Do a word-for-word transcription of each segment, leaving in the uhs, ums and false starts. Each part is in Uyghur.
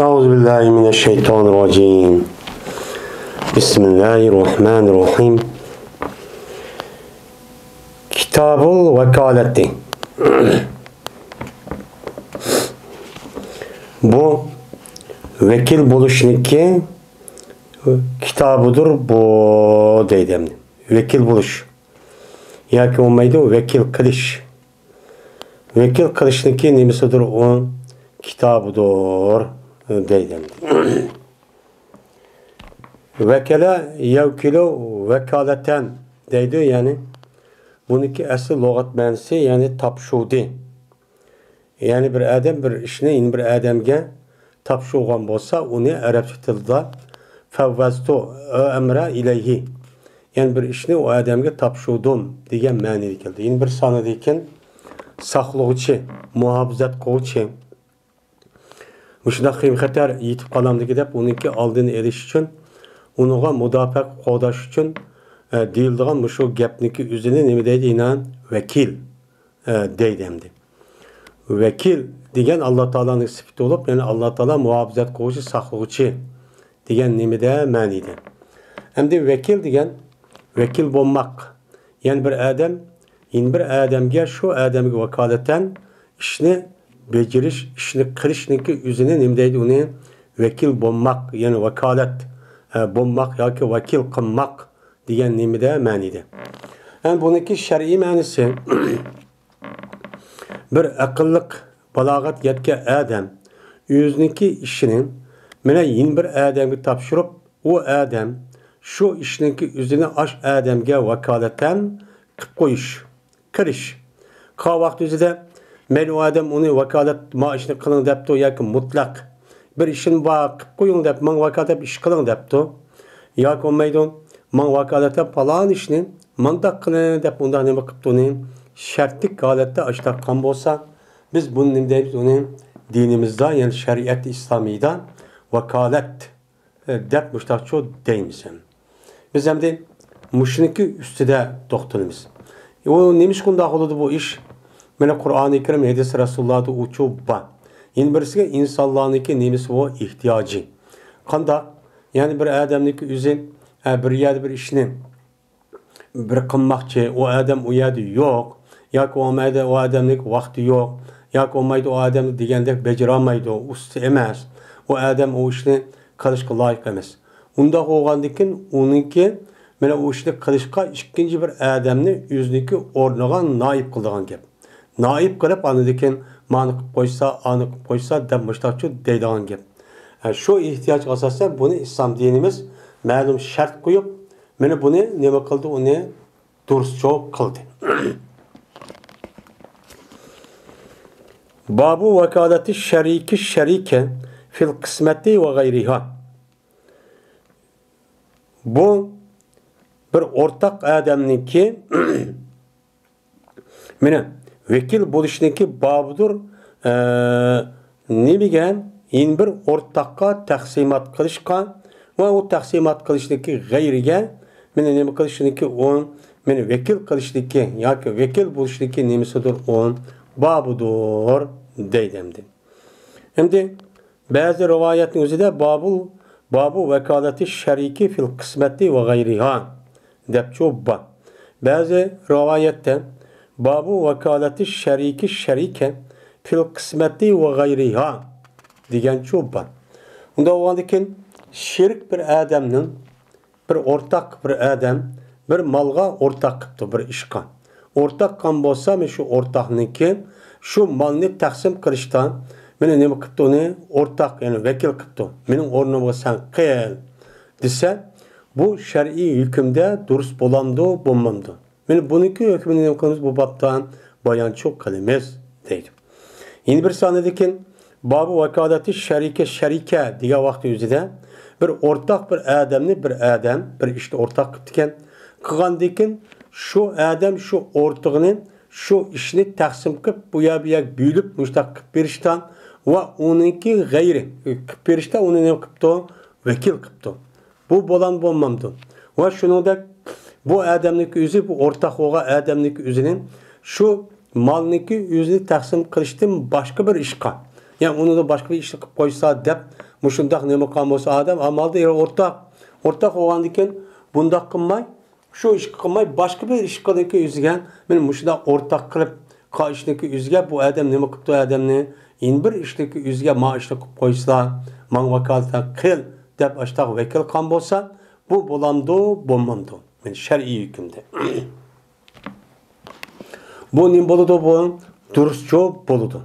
أعوذ بالله من الشيطان الرجيم. بسم الله الرحمن الرحيم. كتاب الوكالة. بۇ ۋەكىل بولۇشنىڭكى كىتابىدۇر بۇ، دەيدۇ ئەمدى. ۋەكىل بولۇش ياكى بولمايدۇ، ۋەكىل قىلىش. ۋەكىل قىلىشنىڭكى نېمىسىدۇر ئۇ؟ كىتابىدۇر، دەيدۇ ئەمدى. ۋەكەلە يەۋكىلۇ ۋەكالەتەن دەيدۇ، يەنى بۇنىڭكى ئەسلى لۇغەت مەنىسى، يەنى تاپشۇردى. يەنى بىر ئادەم بىر ئىشنى يەنە بىر ئادەمگە تاپشۇرغان بولسا، ئۇنى ئەرەبچە تىلدا فەۋۋەزتۇ ئەمرە ئىلەيھى، يەنى بىر ئىشنى ئۇ ئادەمگە تاپشۇردۇم دېگەن مەنىدە كېلىدۇ. يەنە بىر سانىدىكىن ساقلىغۇچى، مۇھاپىزەت قىلغۇچى، مۇشۇنداق خېيىم خەتەر يېتىپ قالامدىكى دەپ ئۇنىڭكى ئالدىنى ئېلىش ئۈچۈن، ئۇنىڭغا مۇداپىئە قوغداش ئۈچۈن، ئە، دېيىلىدىغان مۇشۇ گەپنىڭكى ئۆزىنى نېمە دەيدۇ؟ ئىنان ۋەكىل، ئە، دەيدۇ ئەمدى. ۋەكىل دېگەن ئاللا تائالانىڭ سۈپىتى بولۇپ، يەنى ئاللا تائالا مۇھاپىزەت قىلغۇچى، ساقلىغۇچى دېگەن نېمىدە مەنىدە. ئەمدى ۋەكىل دېگەن ۋەكىل بولماق. يەنى بىر ئادەم يەنە بىر ئادەمگە، شۇ ئادەمگە ۋاكالىتەن ئىشنى بېجىرىش، ئىشنى قىلىشنىڭكى ئۆزىنى نېمە دەيدۇ؟ ئۇنى ۋەكىل بولماق، يەنى ۋاكالەت، ئە، بولماق ياكى ۋەكىل قىلماق دېگەن نېمىدە مەنىدە. ئەمدى بۇنىڭكى شەرئىي مەنىسى، بىر ئەقىللىق بالاغەت يەتكەن ئادەم ئۆزىنىڭكى ئىشىنى مانا يەنە بىر ئادەمگە تاپشۇرۇپ، ئۇ ئادەم شۇ ئىشنىڭكى ئۆزىنى ئاش ئادەمگە ۋاكالىتەن قىلىپ قويۇش، قىلىش. قا ۋاقىت ئۆزىدە مەيلى ئۇ ئادەم ئۇنى ۋاكالەت، ما ئىشنى قىلىڭ دەپتۇ ياكى مۇتلەق بىر ئىشىم بار، قىلىپ قويۇڭ دەپ، ماڭا ۋاكالىتەن ئىش قىلىڭ دەپتۇ. ياكى بولمايدۇ، ماڭا ۋاكالىتەن پالان ئىشنى مانداق قىلىڭ دەپ ئۇنداق نېمە قىپتۇ ئۇنى؟ شەرتلىك ھالەتتە ئاشتاق قىلغان بولسا، بىز بۇنى نېمە دەيمىز؟ ئۇنى دىنىمىزدا، يەنى شەرىئەت ئىسلامىيدا ۋاكالەت، ئە، دەپ مۇشتاقچۇ دەيمىز. بىز ئەمدى مۇشۇنىڭكى ئۈستىدە توختىلىمىز. ئۇ نېمىشقا ئۇنداق بولىدۇ بۇ ئىش؟ مانا قۇرئانى كەرىم، ھەدىس رەسۇلۇللاھدا ئۇچۇ بار. يەنە بىرسىگە ئىنسانلارنىڭكى نېمىسى بۇ؟ ئېھتىياجى. قانداق؟ يەنى بىر ئادەمنىڭكى ئۆزى، ئە، بىر يەردە بىر ئىشنى بىر قىلماقچى، ئۇ ئادەم ئۇ يەردە يوق، ياكى بولمايدۇ، ئۇ ئادەمنىڭ ۋاقتى يوق، ياكى بولمايدۇ، ئۇ ئادەم دېگەندەك بېجىرالمايدۇ، ئۇستا ئەمەس، ئۇ ئادەم ئۇ ئىشنى قىلىشقا لايىق ئەمەس. ئۇنداق بولغاندىكىن ئۇنىڭكى مانا ئۇ ئىشنى قىلىشقا ئىككىنچى بىر ئادەمنى ئۆزىنىڭكى ئورنىغا نائىب قىلىدىغان گەپ. نائىب قىلىپ، ئاندىن كېيىن مانى قىلىپ قويسا، ئانى قىلىپ قويسا دەپ مۇشتاقچۇ دەيدىغان گەپ. ھە، شۇ ئېھتىياجغا ئاساسەن بۇنى ئىسلام دىنىمىز مەلۇم شەرت قويۇپ، مانا بۇنى نېمە قىلدى؟ ئۇنى دۇرۇسچۇ قىلدى. بابۇ ۋاكالەتى شەرىكى شەرىكە فىل قىسمەتى ۋە غەيرىھا. بۇ بىر ئورتاق ئادەمنىڭكى مانا ۋەكىل بولۇشنىڭكى بابىدۇر، ئە، نېمىگە؟ يەنە بىر ئورتاققا تەقسىمات قىلىشقا ۋە ئۇ تەقسىمات قىلىشنىڭكى غەيرىگە، مانا نېمە قىلىشنىڭكى ئۇ، مانا ۋەكىل قىلىشنىڭكى ياكى ۋەكىل بولۇشنىڭكى نېمىسىدۇر ئۇ؟ بابىدۇر دەيدۇ ئەمدى. ئەمدى بەزى رىۋايەتنىڭ ئۆزىدە بابۇل، بابۇ ۋاكالەتى شەرىكى فىل قىسمەتى ۋە غەيرىھا دەپچۇ بار. بەزى رىۋايەتتە بابۇ ۋاكالەتى شەرىكى شەرىكە فىل قىسمەتى ۋە غەيرىھا دېگەنچۇ بار. ئۇنداق بولغاندىكىن شېرىك بىر ئادەمنىڭ بىر ئورتاق بىر ئادەم بىر مالغا ئورتاق قىپتۇ، بىر ئىشقا. ئورتاق قىلغان بولسا، مانا شۇ ئورتاقنىڭكى شۇ مالنى تەقسىم قىلىشتا مانا نېمە قىپتۇ ئۇنى؟ ئورتاق، يەنى ۋەكىل قىپتۇ. مېنىڭ ئورنۇمغا سەن قىل دېسە، بۇ شەرئىي ھۆكۈمدە دۇرۇس بولامدۇ، بولمامدۇ؟ مانا بۇنىڭكى ھۆكمىنى نېمە قىلىمىز؟ بۇ بابتا بايانچۇ قىلىمىز دەيدۇ. يەنە بىر سانىدىكىن بابۇ ۋاكالەتى شەرىكە شەرىكە دېگەن ۋاقىت ئۆزىدە بىر ئورتاق بىر ئادەمنى بىر ئادەم بىر ئىشتا ئورتاق قىپتىكەن. قىلغاندىكىن شۇ ئادەم شۇ ئورتىقىنى شۇ ئىشنى تەقسىم قىلىپ، بۇ يەر بۇ يەرگە بۆلۈپ مۇشتاق قىپ بېرىشتا ۋە ئۇنىڭكى غەيرى قىپ بېرىشتا ئۇنى نېمە قىپتۇ؟ ۋەكىل قىپتۇ. بۇ بولام بولمامدۇ؟ ۋە شۇنىڭدەك بۇ ئادەمنىڭكى ئۆزى، بۇ ئورتاق بولغان ئادەمنىڭكى ئۆزىنى شۇ مالنىڭكى ئۆزىنى تەقسىم قىلىشتىن باشقا بىر ئىشقا، يەنى ئۇنىڭدا باشقا بىر ئىشنى قىلىپ قويسا دەپ مۇشۇنداق نېمە قىلغان بولسا ئادەم، ئامالدا ئورتاق، ئورتاق بولغاندىكىن بۇنداق قىلماي، شۇ ئىشقا قىلماي، باشقا بىر ئىشقىنىڭكى يۈزىگە مەن مۇشۇنداق ئورتاق قىلىپ، قا ئىشنىڭكى يۈزىگە بۇ ئادەم نېمە قىپتۇ ئادەمنى، يەنە بىر ئىشنىڭكى يۈزىگە ما ئىشنى قىلىپ قويسىلا، ماڭا ۋاكالىتەن قىل دەپ ئاشتاق ۋەكىل قىلغان بولسا، بۇ بولامدۇ، بولمامدۇ؟ مەن شەرئىي ھۆكۈمدە. بۇ نېمە بولىدۇ بۇ؟ دۇرۇسچۇ بولىدۇ.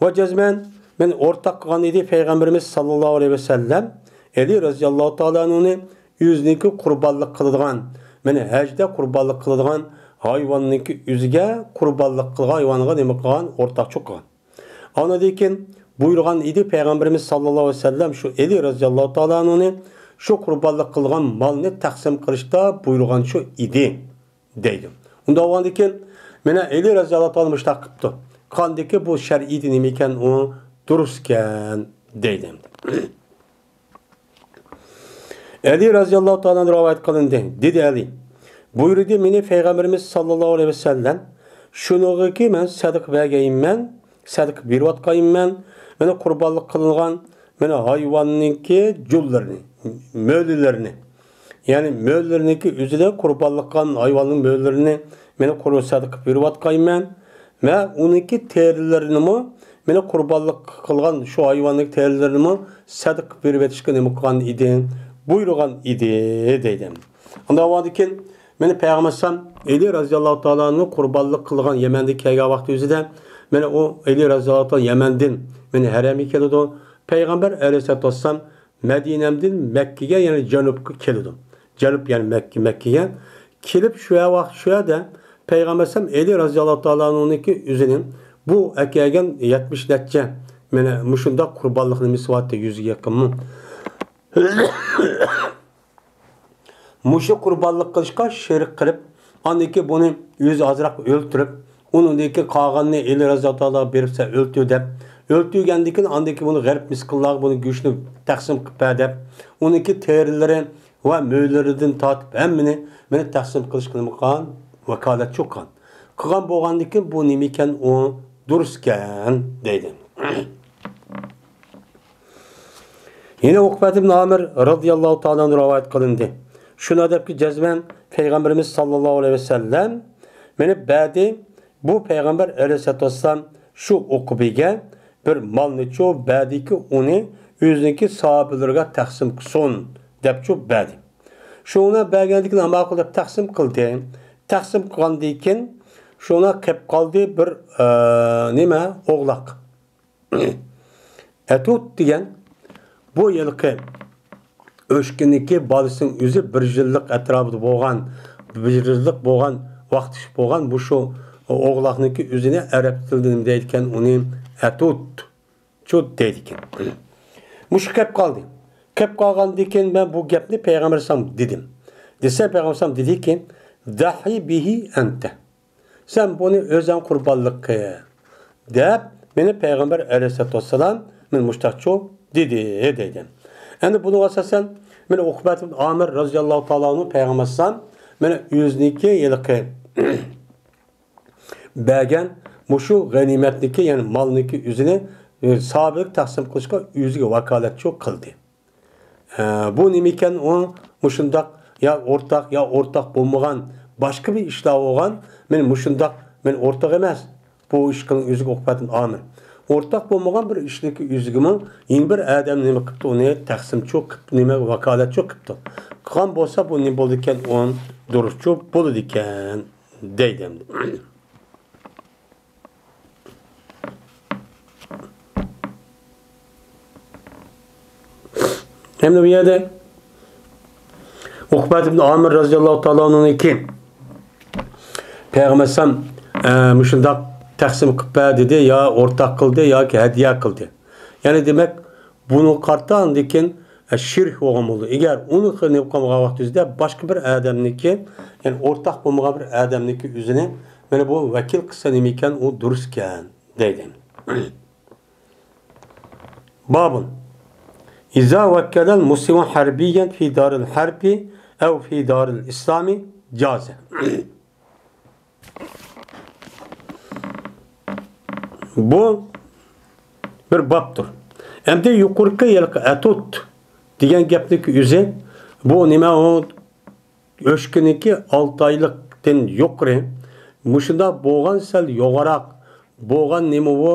ۋە جەزمەن مەن ئورتاق قىلغان ئىدى پەيغەمبىرىمىز ساللاللاھۇ ئەلەيھى ۋەسەللەم ئەلى رەزىياللاھۇ تائالا ئەنھۇنى ئۆزىنىڭكى قۇربانلىق قىلىدىغان، مەن ھەجدە قۇربانلىق قىلىدىغان ھايۋاننىڭكى ئۆزىگە قۇربانلىق قىلغان ھايۋانغا نېمە قىلغان؟ ئورتاقچىلىق قىلغان. ئاندىن كېيىن بۇيرۇغان ئىدى پەيغەمبىرىمىز ساللاللاھۇ ئەلەيھى ۋەسەللەم شۇ ئەلى رەزىياللاھۇ تائالا ئەنھۇنى شۇ قۇربانلىق قىلغان مالنى تەقسىم قىلىشتا بۇيرۇغان شۇ ئىدى. دەيدۇ. ئۇنداق بولغاندىكىن، مانا ئەلى رەزىياللاھۇ تائالا مۇشۇنداق قىپتۇ. قاندىكى بۇ شەرئىيدە نېمە ئىكەن، ئۇ دۇرۇس ئىكەن، دەيدۇ. ئەلى رەزىياللاھۇ تائالا رىۋايەت قىلىندى، دېدى ئەلى. بۇيرۇدى مېنى پەيغەمبىرىمىز ساللاللاھۇ ئەلەيھى ۋەسەللەم، شۇنىڭغىكى مەن سەدىقە بەرگەيمەن، سەدىقە بېرىۋاتقايمەن، مانا قۇربانلىق قىلىنغان مانا ھايۋاننىڭكى جۇللىرىنى، مۆلىلىرىنى، يەنى مۆلىلىرىنىڭكى ئۆزىدە قۇربانلىق قىلغان ھايۋاننىڭ مۆلىلىرىنى مانا قۇرۇ سەدىقە بېرىۋاتقايمەن ۋە ئۇنىڭكى تېرىلىرىنىمۇ، مانا قۇربانلىق قىلغان شۇ ھايۋاننىڭ تېرىلىرىنىمۇ سەدىقە بېرىۋېتىشكە نېمە قىلغان ئىدى؟ بۇيرۇغان ئىدى، دەيدۇ. ئۇنداق بولغاندىكىن، مانا پەيغەمبەر ئەلەيھىسسالام ئەلى رەزىياللاھۇ تائالا ئەنھۇ قۇربانلىق قىلغان يەمەندىن كەلگەن ۋاقتى ئۆزىدە، مانا ئۇ ئەلى رەزىياللاھۇ تائالا يەمەندىن، مانا ھەرەمگە كېلىدۇ. پەيغەمبەر ئەلەيھىسسالاتۇ ۋەسسالام مەدىنەدىن مەككىگە، يەنى جەنۇبقا كېلىدۇ. جەنۇب، يەنى مەككە، مەككىگە كېلىپ، شۇ ۋاقىت شۇ يەردە پەيغەمبەر ئەلەيھىسسالام ئەلى رەزىياللاھۇ تائالا ئەنھۇنىڭكى ئۆزىنىڭ بۇ ئەكەلگەن يەتمىش نەچچە، مانا مۇشۇنداق قۇربانلىق نېمىسى بارتتى، يۈزگە يېقىنمۇ. مۇشۇ قۇربانلىق قىلىشقا شېرىك قىلىپ، ئاندىن كېيىن بۇنى ئۆزى ئازراق ئۆلتۈرۈپ، ئۇنىڭدىن كېيىن قالغىنىنى ئەلى رەزىياللاھۇ تائالا بېرىپ سەن ئۆلتۈر دەپ، ئۆلتۈرگەندىن كېيىن ئاندىن كېيىن بۇنى غەرىب مىسكىنلارغا بۇنى گۆشىنى تەقسىم قىلىپ بەر دەپ، ئۇنىڭكى تېرىلىرى ۋە مۆلىرىدىن تارتىپ ھەممىنى مانا تەقسىم قىلىشقا نېمە قىلغان؟ ۋاكالەتچى قىلغان. قىلغان بولغاندىن كېيىن بۇ نېمە ئىكەن؟ ئۇ دۇرۇس ئىكەن دەيدۇ. يەنە ئوقبەت ئىبن ئامىر رەزىياللاھۇ تائالا ئەنھۇ رىۋايەت قىلىندى. شۇنداق دەپكى جەزمەن پەيغەمبىرىمىز ساللاللاھۇ ئەلەيھى ۋەسەللەم مېنى بەردى. بۇ پەيغەمبەر ئەلەيھىسسالاتۇ ۋەسسالام شۇ ئوقبىگە بىر مالنىچۇ بەردىكى، ئۇنى ئۆزىنىڭكى ساھابىلىرىگە تەقسىم قىلسۇن دەپچۇ بەردى. شۇنى بەرگەندىكىن ماقۇل دەپ تەقسىم قىلدى. تەقسىم قىلغاندىن كېيىن شۇنى قېپ قالدى بىر، ئە، نېمە، ئوغلاق. ئەتۇت دېگەن بۇ يىلقى ئۆچكىنىڭكى بالىسىنىڭ ئۆزى بىر يىللىق ئەتراپىدا بولغان، بىر يىللىق بولغان، ۋاقتى بولغان مۇشۇ ئوغلاقنىڭكى ئۆزىنى ئەرەب تىلىدا نېمە دەيدىكەن، ئۇنى ئەتۇت، چۇت دەيدىكەن. مۇشۇ قېپ قالدى. قېپ قالغاندىن كېيىن مەن بۇ گەپنى پەيغەمبەر ئەلەيھىسسالامغا دېدىم. دېسە پەيغەمبەر ئەلەيھىسسالام دېدىكى، دەھى بىھى ئەنتە. سەن بۇنى ئۆزۈڭ قۇربانلىق قىل، دەپ مېنى پەيغەمبەر ئەلەيھىسسالاتۇ ۋەسسالام مېنى مۇشتاقچۇ دېدى، دەيدۇ. ئەمدى بۇنىڭغا ئاساسەن، مېنى ئوقبەت ئىبن ئامىر رەزىياللاھۇ تائالا ئەنھۇ پەيغەمبەر ئەلەيھىسسالام مېنى ئۆزىنىڭكى ھېلىقى بەرگەن مۇشۇ غەنىيمەتنىڭكى، يەنى مالنىڭكى ئۆزىنى، ئە، ساھابىگە تەقسىم قىلىشقا ئۆزىگە ۋاكالەتچۇ قىلدى. ئە، بۇ نېمە ئىكەن؟ ئۇ مۇشۇنداق يا ئورتاق، يا ئورتاق بولمىغان باشقا بىر ئىشلار بولغان. مەن مۇشۇنداق، مەن ئورتاق ئەمەس. بۇ ئىشقىلىق ئۆزىگە ئوقبەتتىن ئامىر. ئورتاق بولمىغان بىر ئىشنىڭكى ئۆزىگىمۇ يەنە بىر ئادەم نېمە قىپتۇ، ئۇنى تەقسىمچۇ قىپ، نېمە، ۋاكالەتچۇ قىپتۇ. قىلغان بولسا بۇ نېمە بولىدىكەن؟ ئۇ دۇرۇسچۇ بولىدىكەن، دەيدۇ ئەمدى. ئەمدى بۇ يەردە ئوقبەت ئىبن ئامىر رەزىياللاھۇ تائالا ئەنھۇنىڭكى پەيغەمبەر ئەلەيھىسسالام، ئە، مۇشۇنداق تەقسىم قىلىپ بەر دېدى، يا ئورتاق قىلدى ياكى ھەدىيە قىلدى. يەنى دېمەك، بۇنىڭغا قارىتا ئاندىن كېيىن، ئە، شېرىك بولغان بولىدۇ. ئەگەر ئۇنى قىلىپ قالغان ۋاقتىمىزدا باشقا بىر ئادەمنىڭكى، يەنى ئورتاق بولمىغان بىر ئادەمنىڭكى ئۆزىنى، مانا بۇ ۋەكىل قىلسا نېمە ئىكەن، ئۇ دۇرۇس ئىكەن، دەيدۇ. بابۇن. ئىزا ۋەككەلەل مۇسلىمۇ ھەربىييەن فى دارىل ھەربى ئەۋ فى دارىل ئىسلامى جازە. بۇ بىر بابتۇر. ئەمدى يۇقىرىقى ھېلىقى ئەتۇت دېگەن گەپنىڭكى ئۆزى، بۇ نېمە، ئۇ ئۆچكىنىڭكى ئالتە ئايلىقتىن يۇقىرى، مۇشۇنداق بولغان سەل يوغىراق بولغان نېمە ئۇ؟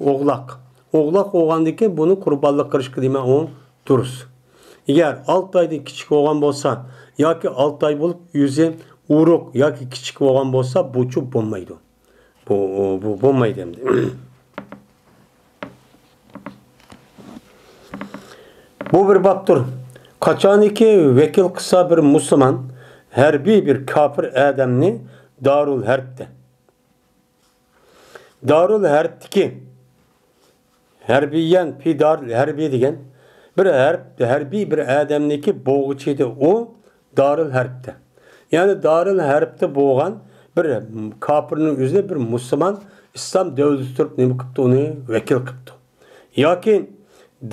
ئوغلاق. ئوغلاق بولغاندىكىن بۇنى قۇربانلىق قىلىشقا نېمە ئۇ؟ دۇرۇس. ئەگەر ئالتە ئايدىن كىچىك بولغان بولسا ياكى ئالتە ئاي بولۇپ ئۆزى ئورۇق ياكى كىچىك بولغان بولسا، بۇچۇ بولمايدۇ. بۇ، بۇ بولمايدۇ ئەمدى. بۇ بىر بابتۇر. قاچانكى ۋەكىل قىلسا بىر مۇسۇلمان ھەربىي بىر كاپىر ئادەمنى دارۇل ھەربتە. دارۇل ھەربتىكى ھەربىيەن پى دارىل ھەربىي دېگەن بىر ھەرب، ھەربىي بىر ئادەمنىكى بوغۇچى ئىدى ئۇ دارىل ھەربتە. يەنى دارىل ھەربتە بولغان بىر كاپىرنىڭ ئۆزىنى بىر مۇسۇلمان ئىسلام دۆلىتى تۇرۇپ نېمە قىپتۇ، ئۇنى ۋەكىل قىپتۇ. ياكى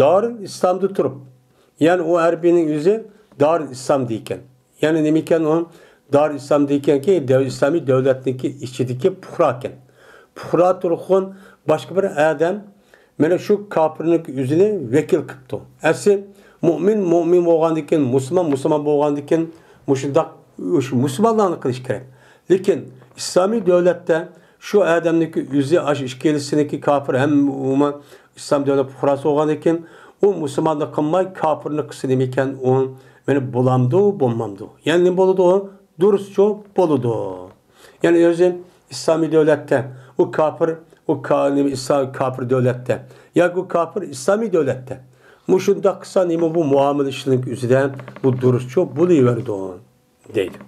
دارىل ئىسلامدا تۇرۇپ، يەنى ئۇ ھەربىينىڭ ئۆزى دارىل ئىسلام دېيىكەن. يەنى نېمىكەن ئۇ؟ دارىل ئىسلام دېيىكەنكى، دەۋ-، ئىسلامىي دۆلەتنىڭكى ئىچىدىكى پۇقراكەن. پۇقرا تۇرغۇن باشقا بىر ئادەم مانا شۇ كاپىرنىڭ ئۆزىنى ۋەكىل قىپتۇ. ئەسلى مۇئمىن مۇئمىن بولغاندىكىن، مۇسۇلمان مۇسۇلمان بولغاندىكىن، مۇشۇنداق، شۇ مۇسۇلمانلارنى قىلىش كېرەك. لېكىن ئىسلامىي دۆلەتتە شۇ ئادەمنىڭكى ئۆزى، ئاشۇ ئىككىلىسىنىڭكى كاپىر ھەم ئومۇمەن ئىسلام دۆلەت پۇقراسى بولغاندىكىن، ئۇ مۇسۇلماننى قىلماي كاپىرنى قىلسا نېمىكەن ئۇ؟ مانا بولامدۇ، بولمامدۇ؟ يەنى نېمە بولىدۇ ئۇ؟ دۇرۇسچۇ بولىدۇ. يەنى ئۆزى ئىسلامىي دۆلەتتە، ئۇ كاپىر، ئۇ كا-، نېمە، ئىسلام، كاپىر دۆلەتتە ياكى ئۇ كاپىر ئىسلامىي دۆلەتتە. مۇشۇنداق قىلسا نېمە بۇ مۇئامىلە ئىشلىرىنىڭ ئۆزىدە بۇ دۇرۇسچۇ بولۇۋېرىدۇ دەيدۇ.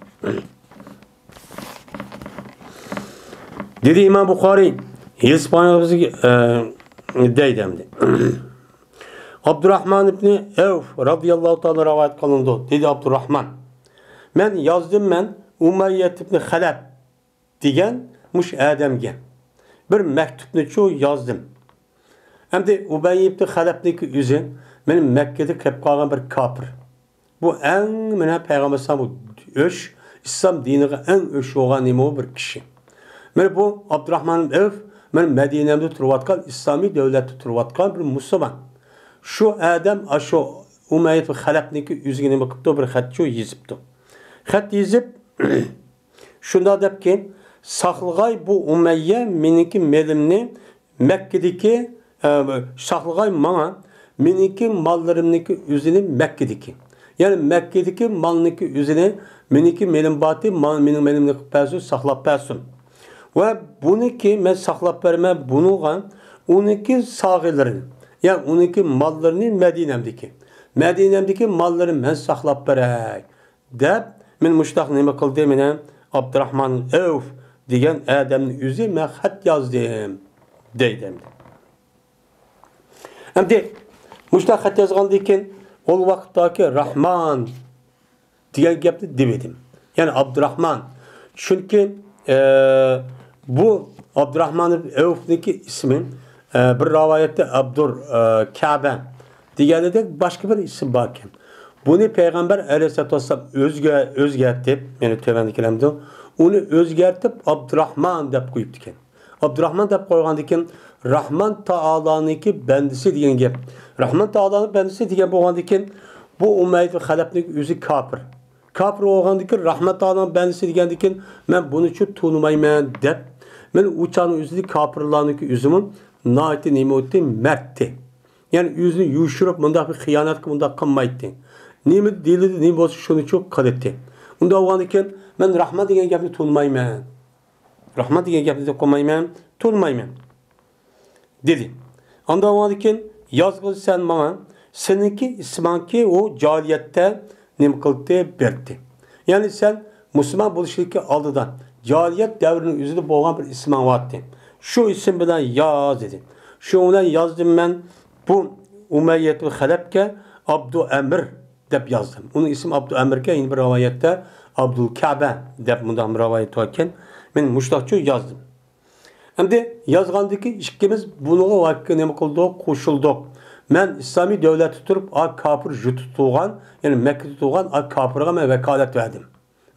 دېدى ئىمام بۇخارىي، ھېسپانىيە، ئە، دەيدۇ ئەمدى. ئابدۇراھمان ئىبنى ئەۋف رازىياللاھۇ تائالا رىۋايەت قىلىنىدۇ. دېدى ئابدۇراھمان، مەن يازدىم، مەن ئۇمەييەت ئىبنى خەلەپ دېگەن مۇشۇ ئادەمگە بىر مەكتۇپنىچۇ يازدىم. ئەمدى ئۇبەي ئىبنى خەلەپنىڭكى ئۆزى مېنىڭ مەككىدە قېلىپ قالغان بىر كاپىر. بۇ ئەڭ مانا پەيغەمبەر ئەلەيھىسسالام بۇ ئۆچ، ئىسلام دىنىغا ئەڭ ئۆچ بولغان نېمە بۇ بىر كىشى. مانا بۇ ئابدۇراھمان ئەۋف مانا مەدىنەمدە تۇرۇۋاتقان، ئىسلامىي دۆلەتتە تۇرۇۋاتقان بىر مۇسۇلمان. شۇ ئادەم ئاشۇ ئۇمەييەت خەلەپنىڭكى ئۆزىگە نېمە قىپتۇ، بىر خەتچۇ يېزىپتۇ. خەت يېزىپ، شۇنداق دەپكى، ساقلىغاي بۇ ئۇمەييە مېنىڭكى مېلىمنى مەككىدىكى، ئە، ساقلىغاي ماڭا مېنىڭكى ماللىرىمنىڭكى ئۆزىنى مەككىدىكى. يەنى مەككىدىكى مالنىڭكى ئۆزىنى مېنىڭكى مېلىم باتى، مال، مېنىڭ مېلىمنى قىلىپ بەرسۇن، ساقلاپ بەرسۇن. ۋە بۇنىكى مەن ساقلاپ بەرمەن بۇنىڭغا ئۇنىڭكى ساغىلىرىنى، يەنى ئۇنىڭكى ماللىرىنى مەدىنەمدىكى. مەدىنەمدىكى ماللىرىنى مەن ساقلاپ بەرەي. دەپ، مېنى مۇشتاق نېمە قىلدى، مېنى ئابدۇراھمان ئەۋف دېگەن ئادەمنىڭ ئۆزى مەن خەت يازدىم، دەيدۇ ئەمدى. ئەمدى مۇشتاق خەت يازغاندىن كېيىن، ئۇ ۋاقىتتاكى راھمان دېگەن گەپنى دېمىدىم. يەنى ئابدۇراھمان. چۈنكى، ئە، بۇ ئابدۇراھمان ئەۋفنىڭكى ئىسمى، ئە، بىر رىۋايەتتە ئابدۇر، ئە، كەبە دېگەنىدەك باشقا بىر ئىسىم باركەن. بۇنى پەيغەمبەر ئەلەيھىسسالاتۇ ۋەسسالام ئۆزگە-، ئۆزگەرتىپ، يەنى تۆۋەندە كېلەمدۇ، ئۇنى ئۆزگەرتىپ ئابدۇراھمان دەپ قويۇپتىكەن. ئابدۇراھمان دەپ قويغاندىكىن، راھمان تائالانىڭكى بەندىسى دېگەن گەپ. راھمان تائالانىڭ بەندىسى دېگەن بولغاندىكىن، بۇ ئۇمەييە خەلەپنىڭ ئۆزى كاپىر. كاپىر بولغاندىكىن، راھمان تائالانىڭ بەندىسى دېگەندىكىن، مەن بۇنىچۇ تونۇمايمەن دەپ، مەن ئۇ چاغنىڭ ئۆزىدە كاپىرلارنىڭكى ئۆزىمۇ ناھايىتى نېمە ئۆتتى؟ مەرتتى. يەنى ئۆزىنى يوشۇرۇپ، مۇنداق بىر خىيانەتكە مۇنداق قىلمايتتى. نېمە دېلىلى نېمە بولسا، شۇنىچۇ قىلاتتى. ئۇنداق بولغاندىكىن، مەن راھمان دېگەن گەپنى تونۇمايمەن. راھمان دېگەن گەپنى قىلمايمەن، تونۇمايمەن، دېدى. ئاندىن ئۇنىڭدىن كېيىن، يازغىن سەن ماڭا، سېنىڭكى ئىسمىڭكى ئۇ جاھىلىيەتتە نېمە قىلدى، بەردى. يەنى سەن مۇسۇلمان بولۇشلۇقى ئالدىدا جاھىلىيەت دەۋرىنىڭ ئۆزىدە بولغان بىر ئىسمىڭ بارتى. شۇ ئىسىم بىلەن ياز، دېدى. شۇنىڭ بىلەن يازدىم مەن بۇ ئۇمەييەتۇل خەلەپكە ئابدۇ ئەمىر دەپ يازدىم. ئۇنىڭ ئىسمى ئابدۇ ئەمىركەن، يەنە بىر رىۋايەتتە ئابدۇل كەبە دەپ مۇنداق بىر رىۋايەت باركەن. مەن مۇشۇنداقچە يازدىم. ئەمدى يازغاندىكى ئىككىمىز بۇنىڭغا ۋاكىل نېمە قىلدۇق؟ قوشۇلدۇق. مەن ئىسلامىي دۆلەتتە تۇرۇپ، ئا كاپىر يۇرتتا تۇرغان، يەنى مەككىدە تۇرغان ئا كاپىرغا مەن ۋاكالەت بەردىم.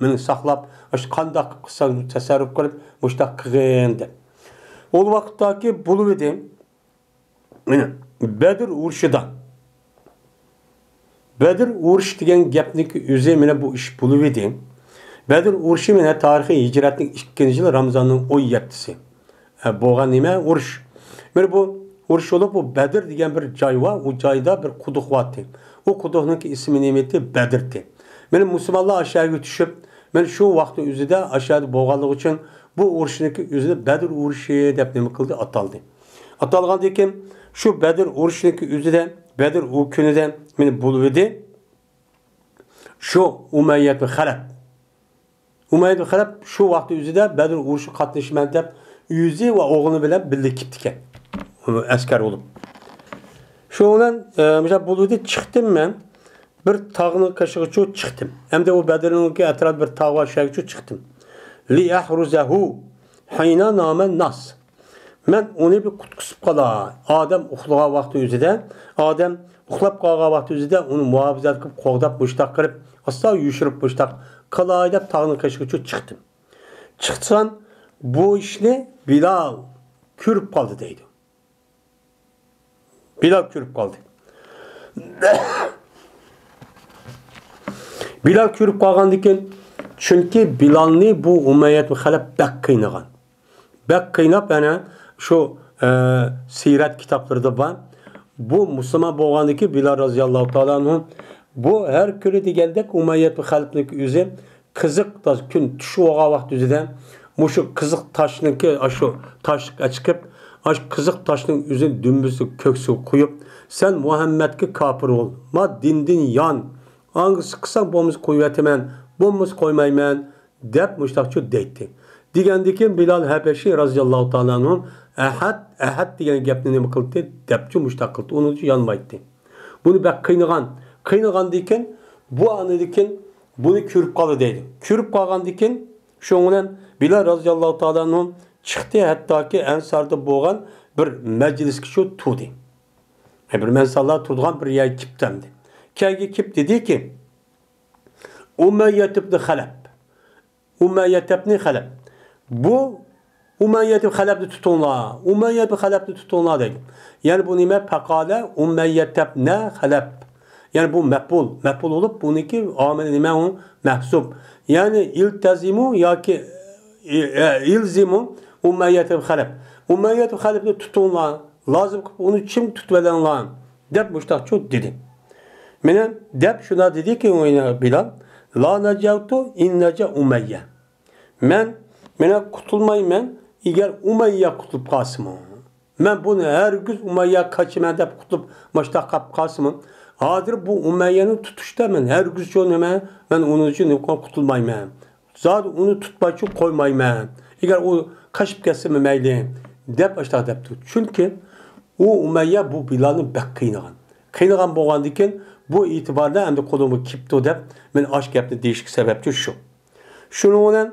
مېنى ساقلاپ، ئاشۇ قانداق قىلساڭ تەسەررۇپ قىلىپ، مۇشۇنداق قىلغىن دەپ. ئۇ ۋاقىتتاكى بولۇۋىدى. مانا بەدر ئۇرۇشىدا، بەدر ئۇرۇشى دېگەن گەپنىڭكى ئۆزى مانا بۇ ئىش بولۇۋىدى. بەدر ئۇرۇشى مانا تارىخىي ھىجرەتنىڭ ئىككىنچى يىلى رامىزاننىڭ ئون يەتتىسى. ئە، بولغان نېمە؟ ئۇرۇش. مانا بۇ ئۇرۇش بولۇپ، بۇ بەدر دېگەن بىر جاي بار، ئۇ جايدا بىر قۇدۇق بار ئىدى. ئۇ قۇدۇقنىڭكى ئىسمى نېمە ئىدى؟ بەدر ئىدى. مانا مۇسۇلمانلار ئاشۇ يەرگە چۈشۈپ، مانا شۇ ۋاقىتنىڭ ئۆزىدە ئاشۇ يەردە بولغانلىقى ئۈچۈن بۇ ئۇرۇشنىڭكى ئۆزىنى بەدر ئۇرۇشى دەپ نېمە قىلدى؟ ئاتالدى. ئاتالغاندىن كېيىن شۇ بەدر ئۇرۇشىنىڭكى ئۆزىدە، بەدر ئۇ كۈنىدە مانا بولۇۋىدى. شۇ ئۇمەييە بىن خەلەپ. ئۇمەييە بىن خەلەپ شۇ ۋاقىت ئۆزىدە بەدر ئۇرۇشىغا قاتنىشىمەن دەپ، ئۆزى ۋە ئوغلى بىلەن بىللە كېتىپتىكەن. ئەسكەر بولۇپ. شۇنىڭ بىلەن، ئە، مۇشۇنداق بولۇۋىدى، چىقتىم مەن. بىر تاغنىڭ قېشىغىچۇ چىقتىم. ئەمدى ئۇ بەدرنىڭكى ئەتراپىدا بىر تاغ بار، شۇ يەرگىچۇ چىقتىم. لىئەھرۇزەھۇ ھىنە نامەن ناس. مەن ئۇنى بىر قۇتقۇزۇپ قالاي. ئادەم ئۇخلىغان ۋاقتى ئۆزىدە، ئادەم ئۇخلاپ قالغان ۋاقتى ئۆزىدە ئۇنى مۇھاپىزەت قىلىپ، قوغداپ، مۇشتاق قىلىپ، ئاستا يوشۇرۇپ مۇشتاق قىلاي دەپ تاغنىڭ قېشىغىچۇ چىقتىم. چىقسام، بۇ ئىشنى بىلال كۆرۈپ قالدى دەيدۇ. بىلال كۆرۈپ قالدى. بىلال كۆرۈپ قالغاندىن كېيىن، چۈنكى بىلالنى بۇ ئۇمەييە بىن خەلەپ بەك قىينىغان. بەك قىيناپ، يەنە شۇ، ئە، سىيرەت كىتابلىرىدا بار. بۇ مۇسۇلمان بولغاندىن كېيىن بىلال رازىياللاھۇ تائالا ئەنھۇ بۇ ھەر كۈنى دېگەندەك ئۇمەييە بىن خەلەپنىڭكى ئۆزى قىزىق، تازا كۈن چۈش بولغان ۋاقىت ئۆزىدە مۇشۇ قىزىق تاشنىڭكى، ئاشۇ تاشلىق ئەچىقىپ، ئاشۇ قىزىق تاشنىڭ ئۆزىنى دۈمبىسىگە، كۆكسىگە قويۇپ، سەن مۇھەممەدكە كاپىر بول، ما دىندىن يان، ئاڭغىسى قىلساڭ بولمىسا قويۇۋېتىمەن، بولمىسا قويمايمەن، دەپ مۇشتاقچۇ دەيتتى. دېگەندىكىن بىلال ھەبەشى رازىياللاھۇ تائالا ئەنھۇ ئەھەد، ئەھەد دېگەن گەپنى نېمە قىلدى؟ دەپچۇ مۇشتاق قىلدى. ئۇنىڭ ئۈچۈن يانمايتتى. بۇنى بەك قىينىغان. قىينىغاندىكىن، بۇ ئانىدىكىن بۇنى كۆرۈپ قالدى دەيدۇ. كۆرۈپ قالغاندىكىن، شۇنىڭ بىلەن بىلال رازىياللاھۇ تائالا ئەنھۇ چىقتى، ھەتتاكى ئەنساردا بولغان بىر مەجلىسكىچۇ تۇردى. ئە، بىر ئەنسارلار تۇرىدىغان بىر يەرگە كېپتىمدى. كەينىگە كېپ دېدىكى، ئۇمەييە ئىبنى خەلەپ. ئۇمەييە ئىبنى خەلەپ. بۇ ئۇمەييە ئىبنى خەلەپنى تۇتۇڭلار، ئۇمەييە ئىبنى خەلەپنى تۇتۇڭلار دەيدۇ. يەنى بۇ نېمە؟ پەقالە ئۇمەييە ئىبنە خەلەپ. يەنى بۇ مەپئۇل، مەپئۇل بولۇپ، بۇنىڭكى ئامىلى نېمە؟ ئۇ مەھسۇب. يەنى ئىلتەزىمۇ ياكى، ئى، ئە، ئىلزىمۇ ئۇمەييە ئىبنى خەلەپ. ئۇمەييە ئىبنى خەلەپنى تۇتۇڭلار، لازىم قىلىپ ئۇنى چىڭ تۇتۇۋېلىڭلار، دەپ مۇشتاقچۇ دېدى. مانا دەپ شۇنداق دېدىكى بىلال، لا نەجەۋتۇ ئىن نەجا ئۇمەييە. مەن، مانا قۇتۇلمايمەن، ئەگەر ئۇمەييە قۇتۇلۇپ قالسىمۇ. مەن بۇنى ھەرگىز ئۇمەييە قاچىمەن دەپ قۇتۇلۇپ مۇشتاق قاپ قالسىمۇ، ھازىر بۇ ئۇمەييەنى تۇتۇشتا مەن ھەرگىزچۇ نېمە، مەن ئۇنىڭ ئۈچۈن قۇتۇلمايمەن. زادى ئۇنى تۇتمايچۇ قويمايمەن. ئەگەر ئۇ قېچىپ كەتسىمۇ مەيلى، دەپ ئاشۇنداق دەپتۇ. چۈنكى ئۇ ئۇمەييە بۇ بىلالنى بەك قىينىغان. قىينىغان بولغاندىكىن، بۇ ئېتىباردا ئەمدى قولۇمغا كېپتۇ دەپ، مەن ئاشۇ گەپنى دېيىشكە سەۋەبچۇ شۇ. شۇنىڭ بىلەن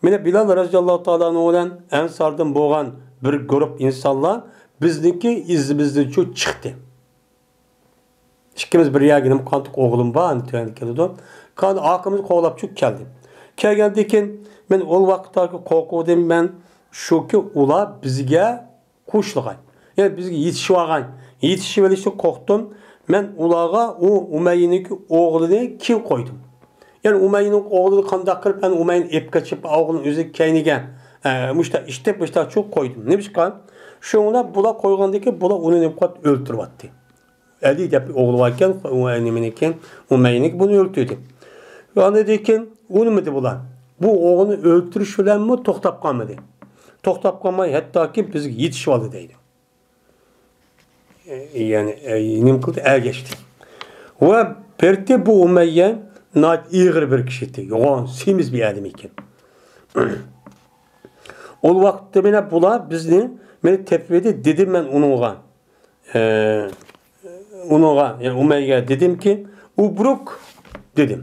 مانا بىلال رازىياللاھۇ تائالا ئەنھۇ بىلەن ئەنساردىن بولغان بىر گۇرۇپ ئىنسانلار بىزنىڭكى ئىزىمىزدىنچۇ چىقتى. ئىككىمىز بىر يەرگە نېمە قانداق ئوغلۇم بار، ئەنە تۆۋەندە كېلىدۇ. قان ئارقىمىزنى قوغلاپچۇ كەلدى. كەلگەندىن كېيىن مەن ئۇ ۋاقىتتاكى قورقۇۋىدىم مەن شۇكى، ئۇلار بىزگە قوشۇلغان. يەنى بىزگە يېتىشىۋالغان. يېتىشىۋېلىشتىن قورقتۇم. مەن ئۇلارغا ئۇ ئۇمەييىنىڭكى ئوغلىنى كېيىن قويدۇم. يەنى ئۇمەييىنىڭ ئوغلىنى قانداق قىلىپ، مەن ئۇمەييىنى ئېلىپ قېچىپ، ئوغلىنى ئۆزى كەينىگە، ئە، مۇشتا ئىشتەپ، مۇشتاچۇ قويدۇم. نېمىشقا؟ شۇڭلا بۇلار قويغاندىكىن، بۇلار ئۇنى نېمە قىلىپ ئۆلتۈرۈۋەتتى. ئەلى دەپ ئوغلى باركەن، ئۇ نېمىنىڭكى، ئۇمەييىنىڭكى، بۇنى ئۆلتۈردى. ئاندىن كېيىن ئۇنىمىدى بۇلار. بۇ ئوغلىنى ئۆلتۈرۈش بىلەنمۇ توختاپ قالمىدى. توختاپ قالماي، ھەتتاكى بىزگە يېتىشىۋالدى دەيدۇ. يەنى، ئە، نېمە قىلدى؟ ئەگەشتى. ۋە بېرىتى بۇ ئۇمەييە ناھايىتى ئېغىر بىر كىشى ئىدى. يوغان، سېمىز بىر ئادەم ئىكەن. ئۇ ۋاقىتتا مانا بۇلار بىزنى، مېنى تېپىۋىدى، دېدىم مەن ئۇنىڭغا. ئە، ئۇنىڭغا، يەنى ئۇمەييەگە دېدىمكى، «ئۇبرۇك» دېدىم.